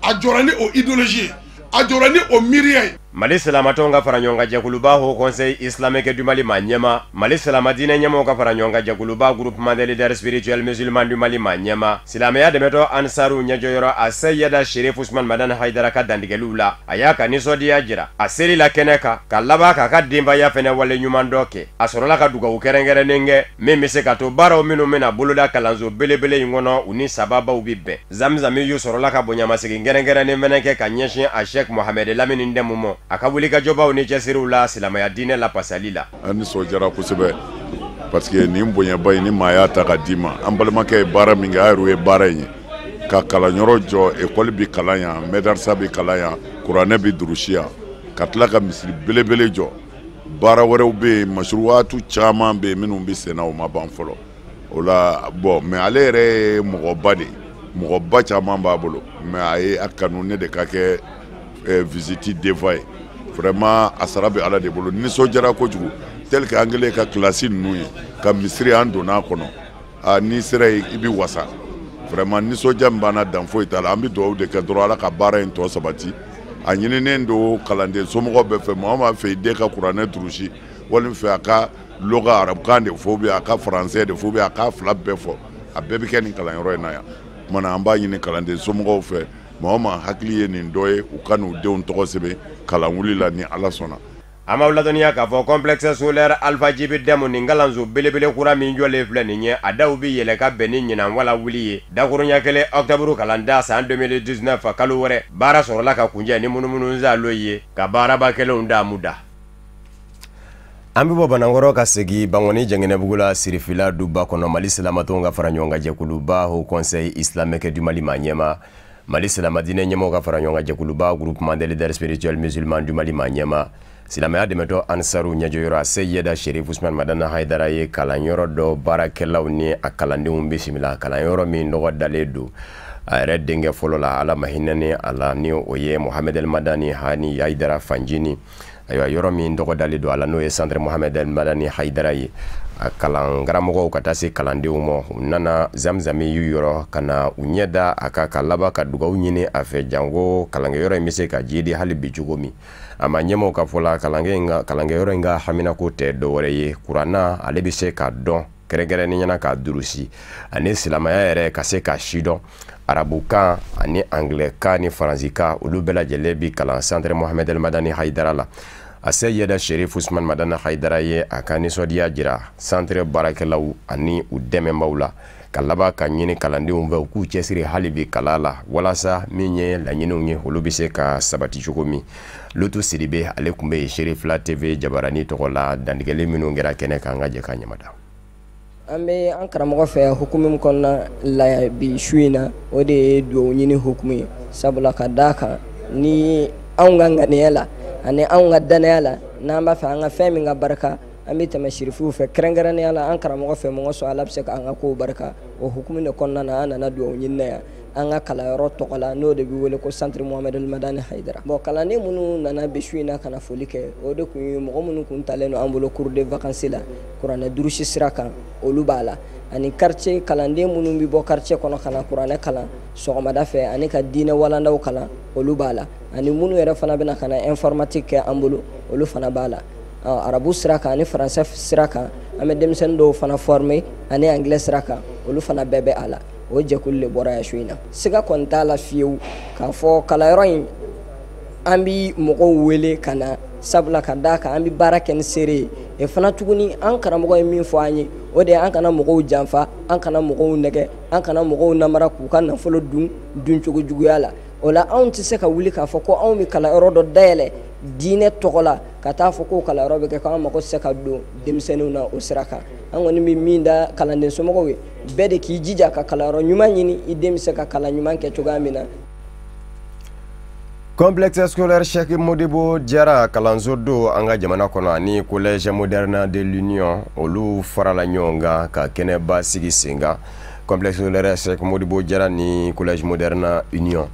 a jɔra ni o idéologie ye, a jɔra ni o miiriya ye. Mali silamatɔnw ka fara ɲɔgɔn kan jɛkuluba Haut Conseil islamique du Mali ma ɲɛma, Mali silama diinɛ ɲɛmɔgɔw ka fara ɲɔgɔn kan jɛkuluba Groupement des leaders spirituels musulmans du Mali ma ɲɛma, silamɛya dɛmɛtɔ Ansaru ɲɛjɔyɔrɔ a Seyida Sherif Usman Madani Hayidara ka dantigɛliw la, a y'a ka nisɔndiya jira a seli la kɛnɛ kan, ka laban k'a ka denbaya fɛnɛ wale ɲuman dɔ kɛ. A sɔrɔla ka dugawu kɛrɛnkɛrɛnnen kɛ min bɛ se ka to baaraw minnu bɛna boloda kalanso belebele in kɔnɔ, u ni sababaw bɛ bɛn. Zamzami yu sɔrɔla ka bonyamasegin kɛrɛnkɛrɛnnen fɛnɛ kɛ ka ɲɛsin a Sheikh Mohamed Lamine Dème ma, a ka wulikajɔbaw ni cɛsiriw la silamɛya diinɛ lapasali la. An nisɔndiyara kosɛbɛ, parce que nin bonyaba in, ni maa y'a ta ka d'i ma, an balimakɛ ye baara min kɛ, a yɛrɛ ye baara in ye ka kalanyɔrɔ jɔ, ekɔli bi kalan yan, mɛdarisa bi kalan yan, kuranɛ bi durusi yan, ka tila ka misiri belebele jɔ. Baara wɛrɛw bɛ yen, masuruwaatu caman bɛ yen minnu bɛ senna, o ma ban fɔlɔ o la. Bon, mais ale yɛrɛ ye mɔgɔba de ye, mɔgɔba caman b'a bolo, mais a ye a kanu ne de ka kɛ visite denfa ye. Vraiment, a sara bɛ Ala de bolo. Nisɔndiyara kojugu, tel que an kɛlen ka kilasi ninnu ye, ka misiri, an donna a kɔnɔ, a n'i sera yen, i bɛ wasa. Vraiment, nisɔndiya min b'an na, dan foyi t'a la. An bɛ dugawu de kɛ dɔrɔn, Ala ka baara in tɔ sabati. A ɲininen don kalanden somɔgɔw bɛɛ fɛ, maa o maa fɛ i den ka kuranɛ durusi, walima fɛ a ka loga arabukan de fɔ, ou bien a ka français de fɔ, ou bien a k'a fila bɛɛ fɔ, a bɛɛ bɛ kɛ nin kalanyɔrɔ in na yan. Tuma na, an b'a ɲini kalanden somɔgɔw fɛ, maa o maa hakili ye nin dɔ ye, u ka n'u denw tɔgɔ sɛbɛn kalan wuli la, ni Ala sɔnna. An b'aw ladɔnniya k'a fɔ complexe scolaire Alpha Djiby Dème, nin kalanso belebele kura min jɔlen filɛ nin ye, a daw bɛ yɛlɛ ka bɛn ni ɲinan wala wuli ye dakurunya kelen octobre kalanda san 2019, kalo wɛrɛ. Baara sɔrɔla ka kuncɛ ni munumunu zalo ye ka baaraba kelenw daamu da. An bɛ bɔ Banankɔrɔ ka segin Bankɔni Jɛngɛnɛbugu la, Sirifila duba kɔnɔ. Mali silamatɔnw ka fara ɲɔgɔn kan jɛkuluba, Haut Conseil islamique du Mali, maa ɲɛma, Mali silamadinɛ ɲɛmɔgɔw ka fara ɲɔgɔn kan jɛkuluba, Groupement des leaders spirituels musulmans du Mali, maa ɲɛma, silamɛya dɛmɛtɔ Ansaru ɲɛjɔyɔrɔ, a Seyida Sherif Usman Madani Hayidara ye kalanyɔrɔ dɔ baarakɛlaw ni a kalandenw bisimila, kalanyɔrɔ min tɔgɔ dalen don a yɛrɛ denkɛ fɔlɔ la, Ala ma hinɛ ni a la, ni o ye Mohamed El Madani Hani Hayidara Fanjini. Ayiwa, yɔrɔ min tɔgɔ dalen don a la, n'o ye Centre Mohamed El Madani Hayidara ye, a kalan karamɔgɔw ka taa se kalandenw ma, u nana zamzami y'u yɔrɔ ka na u ɲɛ da a kan, ka laban ka dugawu ɲini a fɛ, janko kalankɛyɔrɔ in bɛ se ka jidi hali bi cogo min. A ma ɲɛmaw ka fɔ la, kalankɛyɔrɔ in ka haminako tɛ dɔwɛrɛ ye, kuranna ale bɛ se ka dɔn kɛrɛnkɛrɛnnenya la k'a durusi, ani silamɛya yɛrɛ ka se k'a sidɔn. Arabukan ani angilɛkan ni faransikan, olu bɛɛ lajɛlen bi kalan Centre Mohamed El Madani Hayidara la. A Seyida Sherif Usman Madani Hayidara ye a ka nisɔndiya jira centre baarakɛlaw ani u dɛmɛbaw la, ka laban ka ɲini kalandenw fɛ u k'u cɛsiri hali bi kalan la, walasa min ye laɲiniw ye, olu bɛ se ka sabati cogo min. Lutu Sidibe, ale tun bɛ yen Serifila TV jabarani tɔgɔ la. Dantigɛli minnu kɛra kɛnɛ kan, an ka jɛ k'a ɲamada. An bɛ an karamɔgɔ fɛ hukumu min kɔnɔna la bi su in na, o de ye dugawu ɲini hukumu ye, sabula ka d'a kan ni anw ka ŋaniya la ani anw ka danaya la, n'an b'a fɛ an ka fɛn min ka barika, an bɛ tɛmɛ sirifiw fɛ, kɛrɛnkɛrɛnnenya la an karamɔgɔ fɛ mɔgɔ sɔn Ala bɛ se k'an ka kow barika. O hukumu de kɔnɔna na, an nana dugawu ɲini na yan an ka kalanyɔrɔ tɔgɔ la, n'o de bɛ wele ko Centre Mohamed El Madani Hayidara. Bon, kalanden minnu nana bi su in na ka na foli kɛ, o de kun ye mɔgɔ minnu kun talen don an bolo cours de vacances la kuranɛ durusi sira kan, olu b'a la, ani quartier kalanden minnu bɛ bɔ quartier kɔnɔ ka na kuranɛ kalan sɔgɔmada fɛ ani ka diinɛ walandaw kalan, olu b'a la, ani minnu yɛrɛ fana bɛna ka na informatique kɛ an bolo, olu fana b'a la. Arabu sira kan ani français sira kan, an bɛ denmisɛnnin dɔw fana former, ani anglais sira kan, olu fana bɛɛ bɛ a la. O jɛkulu de bɔra yan su in na. Siga kɔni t'a la fiyewu k'a fɔ kalanyɔrɔ in, an bi mɔgɔw wele ka na, sabula ka d'a kan an bɛ baara kɛ ni seere ye. E fana tuguni, an karamɔgɔ ye min fɔ an ye, o de ye an kana mɔgɔw janfa, an kana mɔgɔw nɛgɛ, an kana mɔgɔw namara k'u ka nafolo dun duncogo juguya la. O la, anw tɛ se ka wuli k'a fɔ ko anw bɛ kalanyɔrɔ dɔ dayɛlɛ diinɛ tɔgɔ la, ka taa fɔ k'o kalanyɔrɔ bɛ kɛ k'an mago tɛ se ka don denmisɛnninw na o sira kan. An kɔni bɛ min da kalanden somɔgɔw ye, bɛɛ de k'i jija ka kalanyɔrɔ ɲuman ɲini, i den bɛ se ka kalan ɲuman kɛ cogoya min na. Complexe scolaire Cheikh Modibo Diarra kalanso don an ka jamana kɔnɔ ani Collège moderne de l'Union, olu farala ɲɔgɔn kan ka kɛnɛba sigi sen kan. Complexe scolaire Cheikh Modibo Diarra ni Collège moderne Union,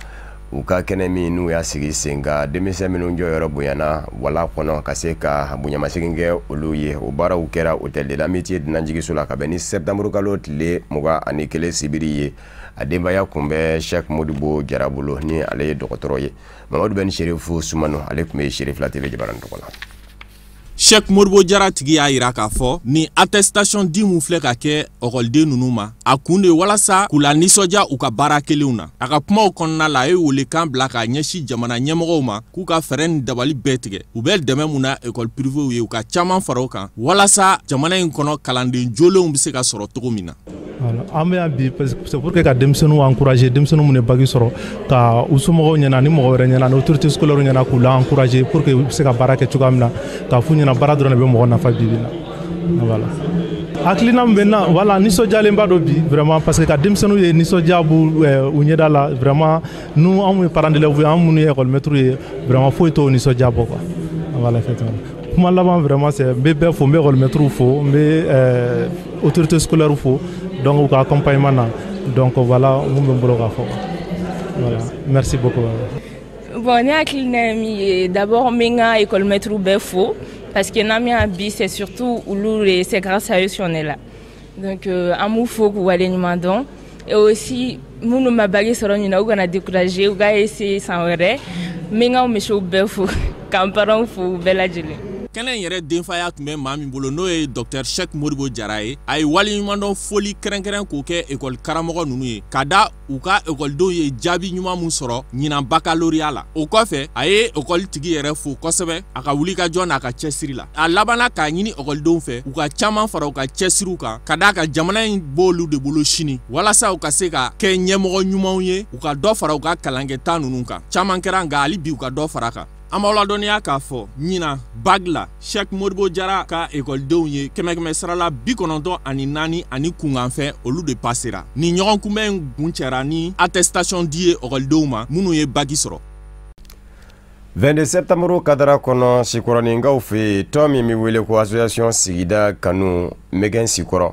u ka kɛnɛ min n'u y'a sigi sen kan, denmisɛn minnu jɔyɔrɔ bonyana wala kɔnɔ, ka se ka bonyamasegin kɛ olu ye. O baaraw kɛra Hôtel de l'Amitié dunanjiginso la ka bɛn ni septembre kalo tile 21 sibiri ye. A denbaya kun bɛ Cheikh Modibo Diarra bolo, ni ale ye dɔgɔtɔrɔ ye. Mamadu Bɛn Serifu Sumano, ale tun bɛ Serifila TV jabarani tɔgɔ la. Cheikh Modibo Diarra tigi y'a yira k'a fɔ ni attestation di mun filɛ ka kɛ ɔkɔliden ninnu ma, a kun de walasa k'u la nisɔndiya u ka baara kelenw na. A ka kumaw kɔnɔna la, a ye welekan bila k'a ɲɛsin jamana ɲɛmɔgɔw ma k'u ka fɛɛrɛ ni dabali bɛɛ tigɛ, u bɛ dɛmɛ mun na école privée ye, u ka caman fara o kan, walasa jamana in kɔnɔ kalanden jolenw bɛ se ka sɔrɔ cogo min na. An bɛ yan bi, c'est pour que ka denmisɛnninw encourager, denmisɛnninw minnu ye bac sɔrɔ, ka u somɔgɔw ɲɛna ni mɔgɔ wɛrɛ ɲɛna ni autorité scolaire ɲɛna, k'u la encourager pour que u bɛ se ka baara kɛ cogoya min na, k'a f'u ɲɛna baara dɔrɔn de bɛ mɔgɔ nafa bi bi in na. Voilà, hakilina min bɛ n na, voilà, nisɔndiyalenba don bi vraiment, parce que ka denmisɛnninw ye nisɔndiya b'u u ɲɛda la. Vraiment, nous, anw ye parents d'élèves ye, an minnu ye école maître ye, vraiment foyi t'o nisɔndiya bɔ quoi. Voilà, effectivement, kuma laban, vraiment, c'est n bɛ bɛɛ fo, n bɛ école maître fo, n bɛ autorité scolaire fo, donc u ka accompagnement na. Donc voilà mun bɛ n bolo k'a fɔ. Voilà, merci beaucoup. Bon, ne hakilina ye min ye, d'abord n bɛ n ka école maître bɛɛ fo, parce que n'an bɛ yan bi, c'est surtout olu de, c'est grâce à eux si on est là. Donc an b'u fo k'u waleɲuman dɔn. Et aussi minnu ma bac sɔrɔ ɲinan, u kana décourager, u k'a essayer san wɛrɛ. N bɛ n ka misiw bɛɛ fo, k'an parents fo, u bɛɛ lajɛlen. Kɛnɛ in yɛrɛ denfaya tun bɛ maa min bolo, n'o ye Dr Cheick Modibo Jara ye, a ye waleɲumandɔn foli kɛrɛnkɛrɛn k'o kɛ ekɔli karamɔgɔ ninnu ye, ka da u ka ekɔlidenw ye jaabi ɲuman mun sɔrɔ ɲinan baccalauréat la. O kɔfɛ, a ye ekɔli tigi yɛrɛ fo kosɛbɛ a ka wulikajɔ n'a ka cɛsiri la. A labanna k'a ɲini ekɔlidenw fɛ u ka caman fara u ka cɛsiriw kan, ka d'a ka jamana in b'olu de bolo sini, walasa u ka se ka kɛ ɲɛmɔgɔ ɲumanw ye. U ka dɔ fara u ka kalankɛta ninnu kan. Caman kɛra, nka hali bi u ka dɔ fara kan. An b'aw ladɔnniya k'a fɔ ɲinan bac la, Cheick Modibo Jara ka ekɔlidenw ye kɛmɛ kɛmɛ sarala 94 ani kunkanfɛn, olu de pasera. Ni ɲɔgɔn kunbɛn in kuncɛra ni attestation di ye ekɔlidenw ma minnu ye bac sɔrɔ. 22 septembre kadara kɔnɔ, Sikɔrɔninkaw fɛ yen, tɔn min bɛ wele ko Association Sigida Kanu Mɛgɛn Sikɔrɔ,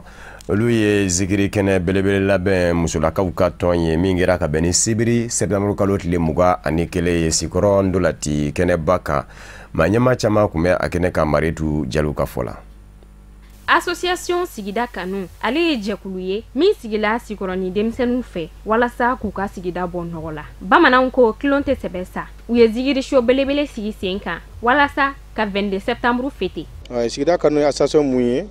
olu ye zikiri kɛnɛ belebele labɛn musolakaw ka tɔn ye, min kɛra ka bɛn ni sibiri septembre kalo tile 21 ye Sikɔrɔ ndolati kɛnɛba kan. Maa ɲɛmaa caman tun bɛ a kɛnɛ kan. Maritu Jalo ka fɔ la. Association Sigida Kanu, ale ye jɛkulu ye min sigila Sikɔrɔni denmisɛnninw fɛ walasa k'u ka sigida bɔ nɔgɔ la. Bamananw ko kilon tɛ sɛbɛ sa. U ye zikiriso belebele sigi sen kan walasa ka 22 septembre fêter. Sigida Kanu ye association mun ye,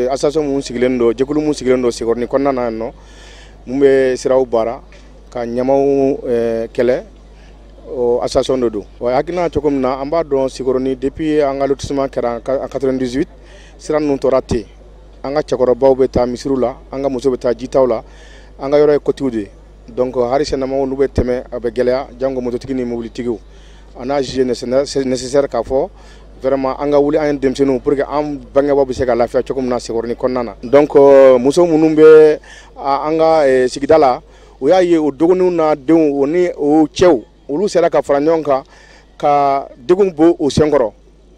association mun sigilen don, jɛkulu mun sigilen don Sikɔrɔni kɔnɔna na yan nɔ, mun bɛ siraw baara ka ɲamaw kɛlɛ, o association de don. Wa hakilina cogo min na, an b'a dɔn Sikɔrɔni, depuis an ka lotissement kɛra en 98, sira ninnu tora ten. An ka cɛkɔrɔbaw bɛ taa misiriw la, an ka musow bɛ taa jitaw la, an ka yɔrɔ ye kotigiw de ye. Donc hali sɛnɛmɔgɔw n'u bɛ tɛmɛ, a bɛ gɛlɛya, jango mototigi ni mobilitigiw. An a jugé nécessaire k'a fɔ vraiment an ka wuli, an ye denmisɛnninw, pour que an bangebaaw bɛ se ka lafiya cogo min na Sekɔrɔni kɔnɔna na. Donc muso minnu bɛ an ka sigida la, u y'a ye o dɔgɔninw n'a denw, o ni o cɛw, olu sera ka fara ɲɔgɔn kan ka degun bɔ o senkɔrɔ.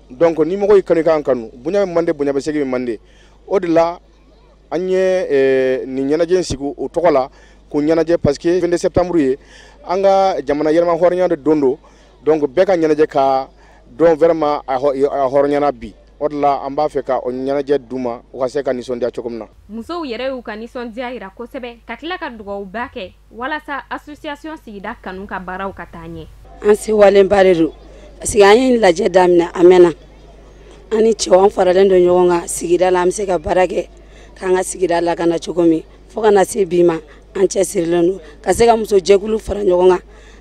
Donc ni mɔgɔ y'i kanu, i kan kanu, bonya bɛ mande, bonya bɛ segin bɛ mande. O de la an ye nin ɲɛnajɛ in sigi o tɔgɔ la, k'o ɲɛnajɛ, parce que 22 septembre ye an ka jamana yɛlɛma hɔrɔnya de don. Donc bɛɛ ka ɲɛnajɛ ka dɔn vraiment a hɔrɔnyana bi. O de la an b'a fɛ ka o ɲɛnajɛ d'u ma, u ka se ka nisɔndiya cogo min na. Musow yɛrɛ y'u ka nisɔndiya yira kosɛbɛ, ka tila ka dugawuba kɛ walasa Association Sigida Kanu ka baaraw ka taa ɲɛ. An sewalenba de don, parce que an ye lajɛ daminɛ a mɛnna. An ni cɛw, an faralen don ɲɔgɔn kan sigida la, an bɛ se ka baara kɛ k'an ka sigida lakana cogo min. Fo ka na se bi ma, an cɛsirilen don ka se ka muso jɛkulu fara ɲɔgɔn kan,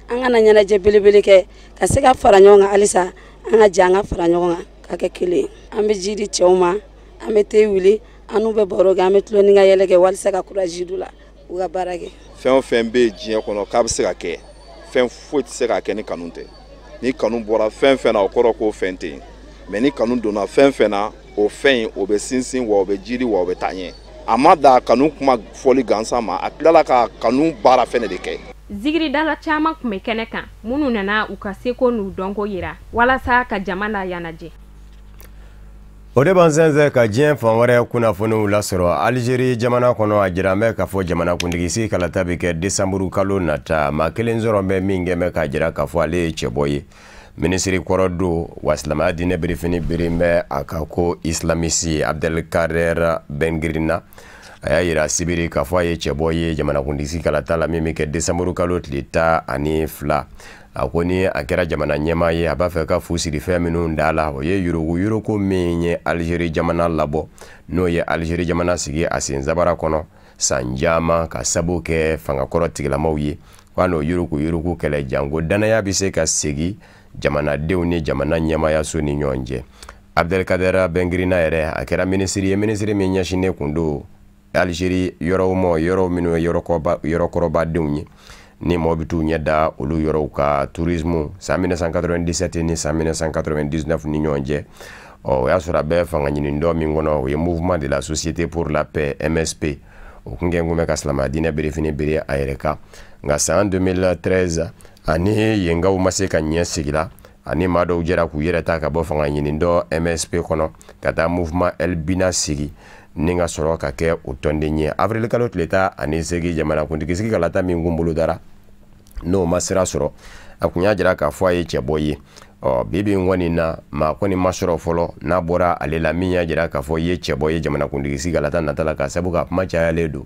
an kana ɲɛnajɛ belebele kɛ, ka se ka fara ɲɔgɔn kan halisa, an ka jɛ an ka fara ɲɔgɔn kan ka kɛ kelen. An bɛ ji di cɛw ma, an bɛ te wuli, an n'u bɛ baro kɛ, an bɛ tulon ni ka yɛlɛ kɛ walasa ka courage d'u la u ka baara kɛ. Fɛn o fɛn bɛ diɲɛ kɔnɔ k'a bɛ se ka kɛ, fɛn foyi tɛ se ka kɛ ni kanu tɛ. Ni kanu bɔra fɛn fɛn na, o kɔrɔ k'o fɛn tɛ yen. Mais ni kanu donna fɛn fɛn na, o fɛn in, o bɛ sinsin wa, o bɛ jiri wa, o bɛ taa ɲɛ. A ma da kanu kuma fɔli gansan ma, a tilala ka kanu baara fɛnɛ de kɛ. Zikiridala caman tun bɛ kɛnɛ kan minnu nana u ka seko n'u dɔnko yira walasa ka jama la ɲɛnajɛ. O de b'an sɛnsɛn ka diɲɛ fan wɛrɛ kunnafoniw lasɔrɔ. Alizeri jamana kɔnɔ, a jira bɛ k'a fɔ jamanakuntigi sigi kalata bɛ kɛ desanburu kalo nata. Maa kelen sɔrɔ bɛ min kɛ bɛ k'a jira k'a fɔ ale ye cɛbɔ ye, minisiri kɔrɔ don wa, silamɛya diinɛ birifini biri bɛ a ka ko islamisi, Abdelkader Bengrina. A y'a yira sibiri k'a fɔ a ye cɛbɔ ye jamanakuntigi sigi kalata la min bɛ kɛ desanburu kalo tile 12. A ko ni a kɛra jamana ɲɛmaa ye, a b'a fɛ ka fu siri fɛn minnu da la, o ye yurugu yurugu min ye Alizeri jamana labɔ, n'o ye Alizeri jamana sigi a sen sabara kɔnɔ san caman ka sabu kɛ fangakɔrɔ tigilamaw ye, k'a n'o yurugu yurugu kɛlɛ, janko danaya bɛ se ka segin jamanadenw ni jamana ɲɛmaayaso ni ɲɔgɔn cɛ. Abdelkader Bengrina yɛrɛ, a kɛra minisiri ye, minisiri min ɲɛsinnen kun don Alizeri yɔrɔw ma, yɔrɔ minnu ye yɔrɔkɔrɔbadenw ye, ni mɔgɔ bɛ t'u ɲɛ da olu yɔrɔw ka tourisme, san 1997 ni san 1999 ni ɲɔgɔn cɛ. Ɔ o y'a sɔrɔ a bɛ fanga ɲini dɔ min kɔnɔ, o ye Mouvement de la Société pour la Paix, MSP. O kun kɛ kun bɛ ka silamɛya diinɛ birifini biri a yɛrɛ kan. Nka san 2013, ani yenkaw ma se ka ɲɛ sigi la, ani maa dɔw jɛra k'u yɛrɛ ta ka bɔ fanga ɲini dɔ MSP kɔnɔ ka taa Mouvement El Bina sigi, ni ka sɔrɔ ka kɛ o tɔnden ye. Avril kalo tile 18, jamanakuntigi sigi kalata min kun bolodara, n'o ma sira sɔrɔ, a kun y'a jira k'a fɔ a ye cɛbɔ ye. Ɔ bi bi in kɔni na, maa kɔni ma sɔrɔ fɔlɔ n'a bɔra ale la min y'a jira k'a fɔ i ye cɛbɔ ye jamanakuntigi sigi kalata nata la, ka sabu ka kuma cayalen don.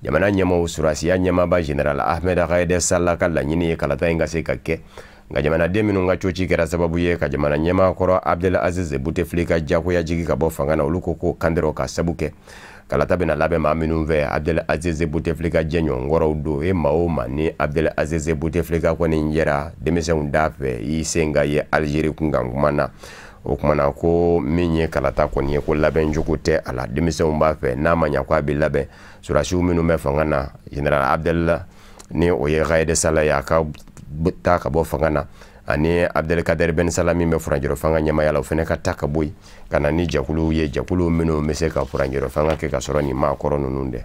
Jamana ɲɛmaaw, surasiya ɲɛmaaba général Ahmed Gaïd Salah ka laɲini ye kalata in ka se ka kɛ. Nka jamanaden minnu ka coci kɛra sababu ye ka jamana ɲɛmaa kɔrɔ Abdel Aziz Bouteflika jagoya jigi ka bɔ fanga na, olu ko k'o kandɛrɛ ka sabu kɛ kalata bɛna labɛn maa minnu fɛ, Abdel Aziz Bouteflika jɛɲɔgɔnkɔrɔw don. E maa o maa ni Abdel Aziz Bouteflika kɔni yɛra denmisɛnw da fɛ, i sen ka ye Algérie kunkan kuma na. O kumana ko min ye kalata kɔni ye, ko labɛncogo tɛ a la. Denmisɛnw b'a fɛ, n'a ma ɲa ko a bɛ labɛn, surasiw minnu bɛ fanga na, général Abdel ni o ye Gaïd Salah ye, a ka taa ka bɔ fanga na, ani Abdelkader Ben Salah min bɛ furancɛrɔ fanga ɲɛmaya la, o fana ka taa ka bɔ yen ka na ni jɛkuluw ye, jɛkulu minnu bɛ se ka furancɛrɔ fanga kɛ ka sɔrɔ nin maakɔrɔ ninnu dɛ.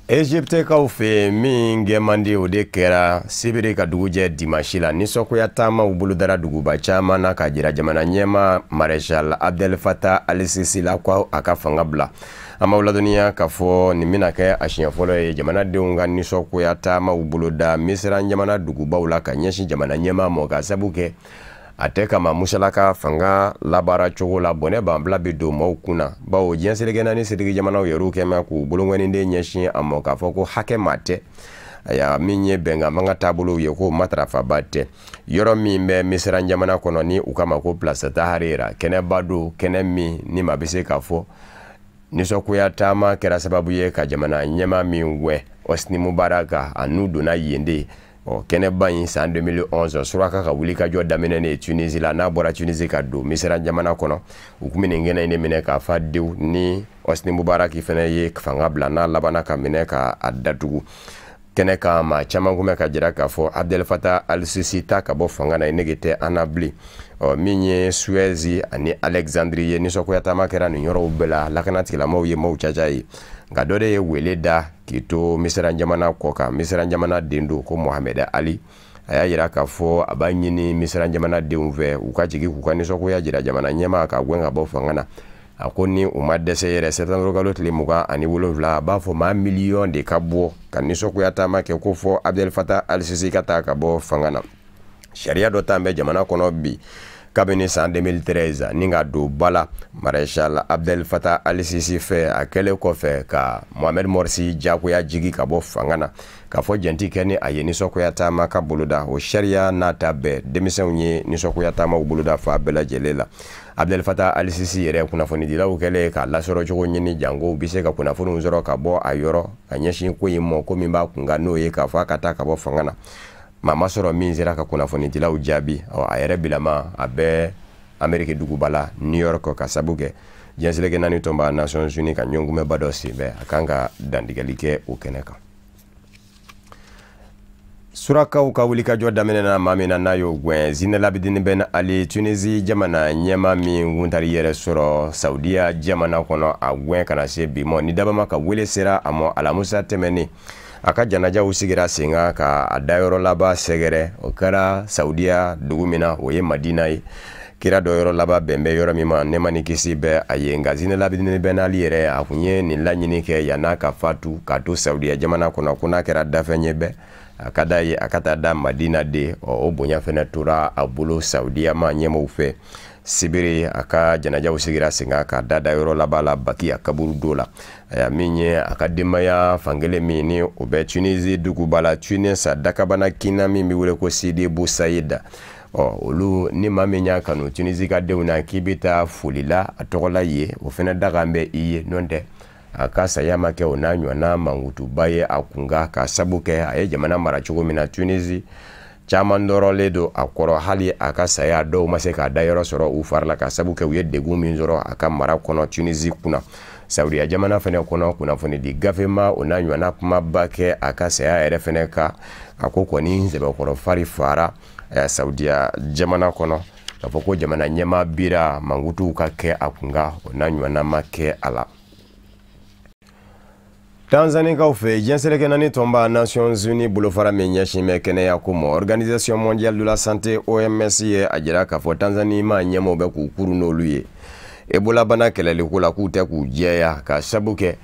Egyptekaw fɛ min gɛ man di, o de kɛra sibiri ka dugujɛ dimanche la. Nisɔngoya taamaw bolodara duguba caman na k'a jira jamana ɲɛmaa maréchal Abdel Fattah al-Sisi la ko a ka fanga bila. An b'aw ladɔnniya k'a fɔ nin bɛna kɛ a siɲɛ fɔlɔ ye jamanadenw ka nisɔngoya taamaw boloda Misira jamana dugubaw la ka ɲɛsin jamana ɲɛmaa ma, ka sabu kɛ a tɛ kama musalaka fanga labaara cogo la, bɔnɛ banbila bɛ don maaw kun na, bawo diɲɛ seleke naani setigi jamanaw yɛrɛw kɛ mɛ k'u bolongɔniden ɲɛsin a ma k'a fɔ ko hakɛ maa tɛ. Aya, min ye bɛnkan fanga taabolow ye, k'o matarafaba tɛ. Yɔrɔ min bɛ Misira jamana kɔnɔ ni u kama ko Place Tahrir, kɛnɛba don, kɛnɛ min ni maa bɛ se k'a fɔ nisɔngoya taama kɛra sababu ye ka jamana ɲɛmaa min wɛ, Hosni Mubarak, a n'u donna yen de. Ɔ, kɛnɛba in, san 2011 suraka ka wulikajɔ daminɛnen Tunisie la, n'a bɔra Tunisie ka don Misira jamana kɔnɔ, u tun bɛ nin kɛnɛ in de minɛ k'a fa dewu ni Hosni Mubarak fana ye fanga bila, n'a labanna ka minɛ ka a datugu. Kɛnɛ kan, maa caman kun bɛ ka jira k'a fɔ Abdel Fattah al-Sisi ta ka bɔ fanga na, nege tɛ an na bilen. Ɔ, min ye Suez ani Alexandrie ye, nisɔngoya taama kɛra nin yɔrɔw bɛɛ la. Lakana tigilamɔgɔw ye maaw caca ye, nka dɔ de ye wele da k'i to Misira jamana kɔ kan. Misira jamana den don ko Mohamed Ali. A y'a yira k'a fɔ a b'a ɲini Misira jamana denw fɛ, u ka jigin k'u ka nisɔngoya jira jamana ɲɛmaa ka gɛn ka bɔ fanga na. A ko ni u ma dɛsɛ yɛrɛ, septembre kalo tile 27, a b'a fɔ maa miliyɔn de ka bɔ ka nisɔngoya taama kɛ ko fɔ Abdel Fattah al-Sisi ka taa ka bɔ fanga na. Sariya dɔ t'an bɛ jamana kɔnɔ bi kabini san 2013 ni ka don ba la maréchal Abdel Fattah al-Sisi fɛ, a kɛlen kɔfɛ ka Mohamed Morsi jagoya jigi ka bɔ fanga na, k'a fɔ jɛnti kɛ ni a ye nisɔngoya taama ka boloda. O sariya n'a ta bɛɛ, denmisɛnw ye nisɔngoya taamaw boloda fa bɛɛ lajɛlen la. Abdel Fattah al-Sisi yɛrɛ, kunnafonidilaw kɛlen k'a lasɔrɔ cogo ɲini, jango u bɛ se ka kunnafoniw sɔrɔ ka bɔ a yɔrɔ ka ɲɛsin ko in ma, ko min b'a kun kan, n'o ye k'a fɔ a ka taa ka bɔ fanga na, maa ma sɔrɔ min sera ka kunnafonidilaw jaabi. Ɔ, a yɛrɛ bilama a bɛ Ameriki duguba la New York, ka sabu kɛ diɲɛ seleke naani tɔnba Nations Unies ka ɲɔgɔnkunbɛnba dɔ sen bɛ, a kan ka dantigɛli kɛ o kɛnɛ kan. Surakaw ka wulikajɔ daminɛna maa min na, n'a y'o gwɛn, Zine Labidine Ben Ali, Tunisie jamana ɲɛma min kun taara yɛrɛ sɔrɔ Saudiya jamana kɔnɔ, a gwɛn ka na se bi mɔ ni dabama ka wele sera a ma alamusa tɛmɛnen. A ka janajaw sigira sen kan ka a dayɔrɔ laban sɛgɛrɛ. O kɛra Saudiya dugu min na, o ye Madina ye, kira dɔ yɔrɔ laban bɛn bɛ yɔrɔ min ma, nɛɛma ni kisi bɛ a ye. Nka Zine Labidine Ben Ali yɛrɛ, a kun ye nin laɲini kɛ yann'a ka fatu k'a to Saudiya jamana kɔnɔ, ko n'a kɛra dafɛn ye bɛɛ a ka d'a ye a ka taa da Madina de. Ɔ, o bonya fɛnɛ tora a bolo Saudiya ma ɲɛmaw fɛ. Sibiri, a ka janajaw sigira sen kan ka da yɔrɔ laban la Baki a kaburu do la. Aya, min ye a ka denbaya fankelen min ni o bɛ Tunisie duguba la Tunis, dakabana kinna min bɛ wele ko Sidi Bou Saïd, ɔ, olu ni maa min y'a kanu Tunisie ka denw na k'i bɛ taa foli la a tɔgɔ la ye, o fɛnɛ dakan bɛ i ye. N'o tɛ, a ka saya ma kɛ o n'a ɲɔgɔnna mankutuba ye a kun kan, ka sabu kɛ a ye jamana mara cogo min na Tunisie, caman dɔrɔlen don a kɔrɔ. Hali a ka saya, dɔw ma se k'a dayɔrɔ sɔrɔ u fari la, ka sabu kɛ u ye degun min sɔrɔ a ka mara kɔnɔ Tunisie kunna. Saudiya jamana fɛnɛ kɔnɔ, kunnafonidi gafe ma o n'a ɲɔgɔnna kumaba kɛ a ka saya yɛrɛ fɛnɛ kan. A ko kɔni sɛbɛkɔrɔ fari fara Saudiya jamana kɔnɔ k'a fɔ ko jamana ɲɛmaa bira, mankutuw ka kɛ a kun kan, o n'a ɲɔgɔnna ma kɛ a la. Tanzanikaw fɛ, diɲɛ seleke naani tɔnba Nations Unies bolofara min ɲɛsin bɛ kɛnɛya ko ma, Organisation mondiale de la santé, OMS, ye a jira k'a fɔ Tanzanie ma ɲɛmaaw bɛ k'u kuru n'olu ye Ebola bana kɛlɛliko la, k'u tɛ k'u jɛya, ka sabu kɛ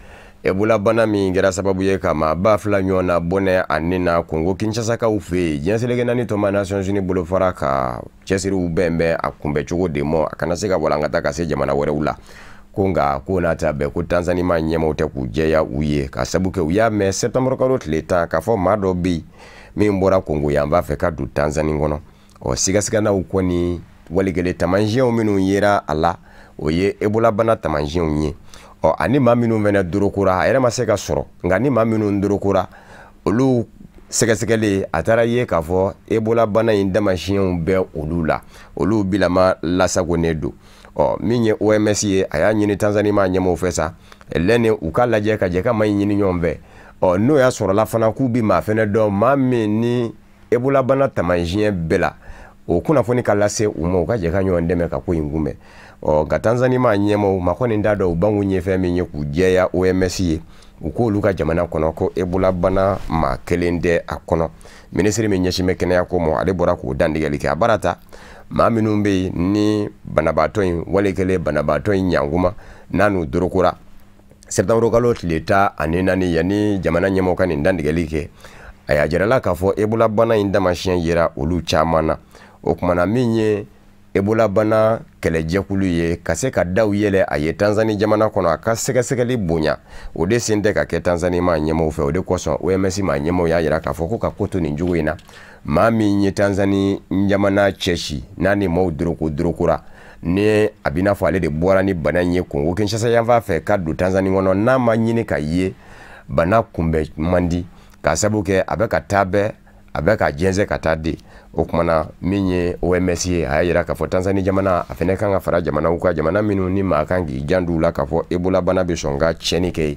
Ebola bana min kɛra sababu ye ka maa 2000 ɲɔgɔn na bɔnɛ a ni na Kongo Kinshasakaw fɛ yen. Diɲɛ seleke naani tɔnba Nations Unies bolofara ka cɛsiriw bɛn bɛ a kunbɛcogo de ma, a kana se ka walankata ka se jamana wɛrɛw la. Ko nka ko n'a ta bɛɛ, ko Tanzanie maa ɲɛmaaw tɛ k'u jɛya u ye, ka sabu kɛ u y'a mɛn septembre kalo tile 10 k'a fɔ maa dɔ bɛ yen min bɔra Kongo yanfan fɛ ka don Tanzanie kɔnɔ. Ɔ, sigasiganaw kɔni walikelen taamasiyɛnw minnu yera a la, o ye Ebola bana taamasiyɛnw ye. Ɔ, ani maa minnu fɛnɛ dorokora, a yɛrɛ ma se ka sɔrɔ, nka ni maa minnu dorokora, olu sɛgɛsɛgɛli a taara ye k'a fɔ Ebola bana in taamasiyɛnw bɛ olu la, olu bilama lasagonnen don. Ɔ, min ye OMS ye, a y'a ɲini Tanzanie maa ɲɛmɔgɔw fɛ sa lɛni u ka lajɛ ka jɛ ka maa in ɲini ɲɔgɔn fɛ. Ɔ, n'o y'a sɔrɔla fana k'u bi maa fɛnɛ dɔn, maa min ni Ebola bana taamasiyɛn bɛɛ la, o kunnafoni ka lase u ma, u ka jɛ ka ɲɔgɔn dɛmɛ ka ko in kunbɛn. Ɔ, nka Tanzanie maa ɲɛmɔgɔw ma kɔni t'a dɔn u bankun ye fɛn min ye k'u jɛya OMS ye, u k'olu ka jamana kɔnɔ ko Ebola bana maa kelen tɛ a kɔnɔ. Minisiri min ɲɛsin bɛ kɛnɛya ko ma, ale bɔra k'o dantigɛli kɛ. A baara ta maa minnu bɛ yen ni banabaatɔ in wale kelen banabaatɔ in ɲankuma n'a n'u dorokora septembre kalo tile 14, yanni jamana ɲɛmɔgɔ ka nin dantigɛli kɛ, a y'a jirala k'a fɔ Ebola bana in taamasiyɛn yera olu caman na. O kumana min ye Ebola bana kɛlɛjɛkulu ye ka se ka daw yɛlɛ a ye Tanzanie jamana kɔnɔ, a ka sɛgɛsɛgɛli bonya, o de sen tɛ ka kɛ Tanzanie maa ɲɛmɔgɔw fɛ. O de kosɔn OMS maa ɲɛmɔgɔw y'a jira k'a fɔ ko ka ko to nin cogo in na, maa min ye Tanzanie jamana cɛsi n'a ni maaw dorokora, ni a b'i n'a fɔ ale de bɔra ni bana in ye Kongo Kinshasa yanfan fɛ ka don Tanzanie kɔnɔ, n'a ma ɲini ka ye, bana kunbɛn man di, k'a sababu kɛ a bɛ ka taa bɛɛ, a bɛ ka jɛnsɛn ka taa di. O kumana min ye OMS ye, a y'a jira k'a fɔ Tanzanie jamana a fɛnɛ kan ka fara jamanaw kan, jamana minnu ni maa kan k'i janto u la k'a fɔ Ebola bana bɛ sɔn ka tiɲɛni kɛ yen,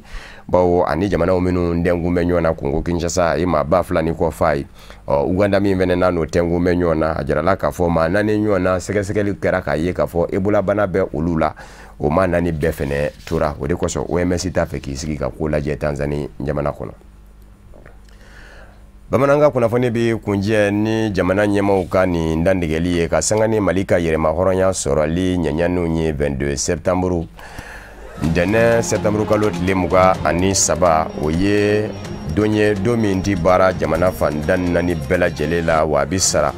bawo ani jamanaw minnu dɛnkun bɛ ɲɔgɔn na, Kongo Kinshasa a ye maa 2000 ni kɔ fa ye. Ɔ, Uganda min fɛnɛ n'a n'o tɛnkun bɛ ɲɔgɔn na, a jirala k'a fɔ maa 4 ɲɔgɔn na sɛgɛsɛgɛli kɛra k'a ye k'a fɔ Ebola bana bɛ olu la, o maa 4 bɛɛ fɛnɛ tora. O de kosɔn OMS t'a fɛ k'i sigi ka ko lajɛ Tanzanie jamana kɔnɔ. Bamanankan kunnafoni bɛ kunjɛ ni jamana ɲɛmaaw ka nin dantigɛli ye ka sanga ni Mali ka yɛrɛmahɔrɔnya sɔrɔli ɲɛɲɛninw ye 22 septembre, ntɛnɛn septembre kalo tile 23, o ye don ye don min ti baara jamana fan 14 bɛɛ lajɛlen la, wa a bɛ sara.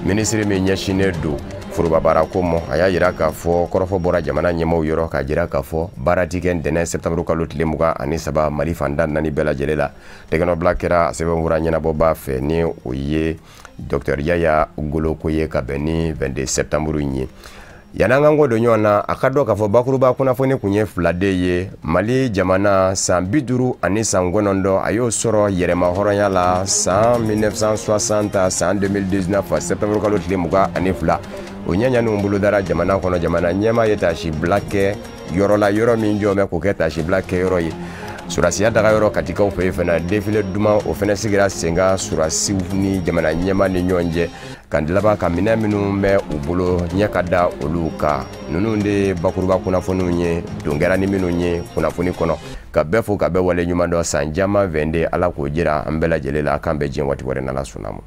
Minisiri min ɲɛsinnen don foroba baarako ma, a y'a jira k'a fɔ kɔrɔfɔ bɔra jamana ɲɛmaaw yɔrɔ k'a jira k'a fɔ baara ti kɛ ntɛnɛn septembre kalo tile 23 Mali fan 14 bɛɛ lajɛlen la. Tɛgɛnɔbila kɛra sɛbɛnfura ɲɛnabɔbaa fɛ, ni o ye Dr Yaya Goloko ye, ka bɛn ni 22 septembre in ye. Yan'an k'an kɔ don ɲɔgɔn na, a ka dɔn k'a fɔ bakuruba kunnafoni kun ye fila de ye. Mali jamana san 59 a y'o sɔrɔ yɛrɛmahɔrɔnya la san 1960 san 2019 septembre kalo tile 22. O ɲɛɲɛninw bolodara jamana kɔnɔ. Jamana ɲɛmaa ye taasibila kɛ yɔrɔ la, yɔrɔ min jɔ bɛ k'o kɛ taasibila kɛyɔrɔ ye. Surasiya dagayɔrɔ Katikaw fɛ yen fana, défilé duman o fana sigira sen kan surasiw ni jamana ɲɛmaa ni ɲɔgɔn cɛ, ka laban ka minɛn minnu bɛ u bolo ɲɛ ka da olu kan. Ninnu de ye bakuruba kunnafoniw ye, don kɛra ni minnu ye kunnafoni kɔnɔ. Ka bɛɛ fo ka bɛɛ wale ɲuman dɔn. San caman 22, Ala k'o jira an bɛɛ lajɛlen la. K'an bɛn diɲɛ waati wɛrɛ n'Ala sɔnna ma.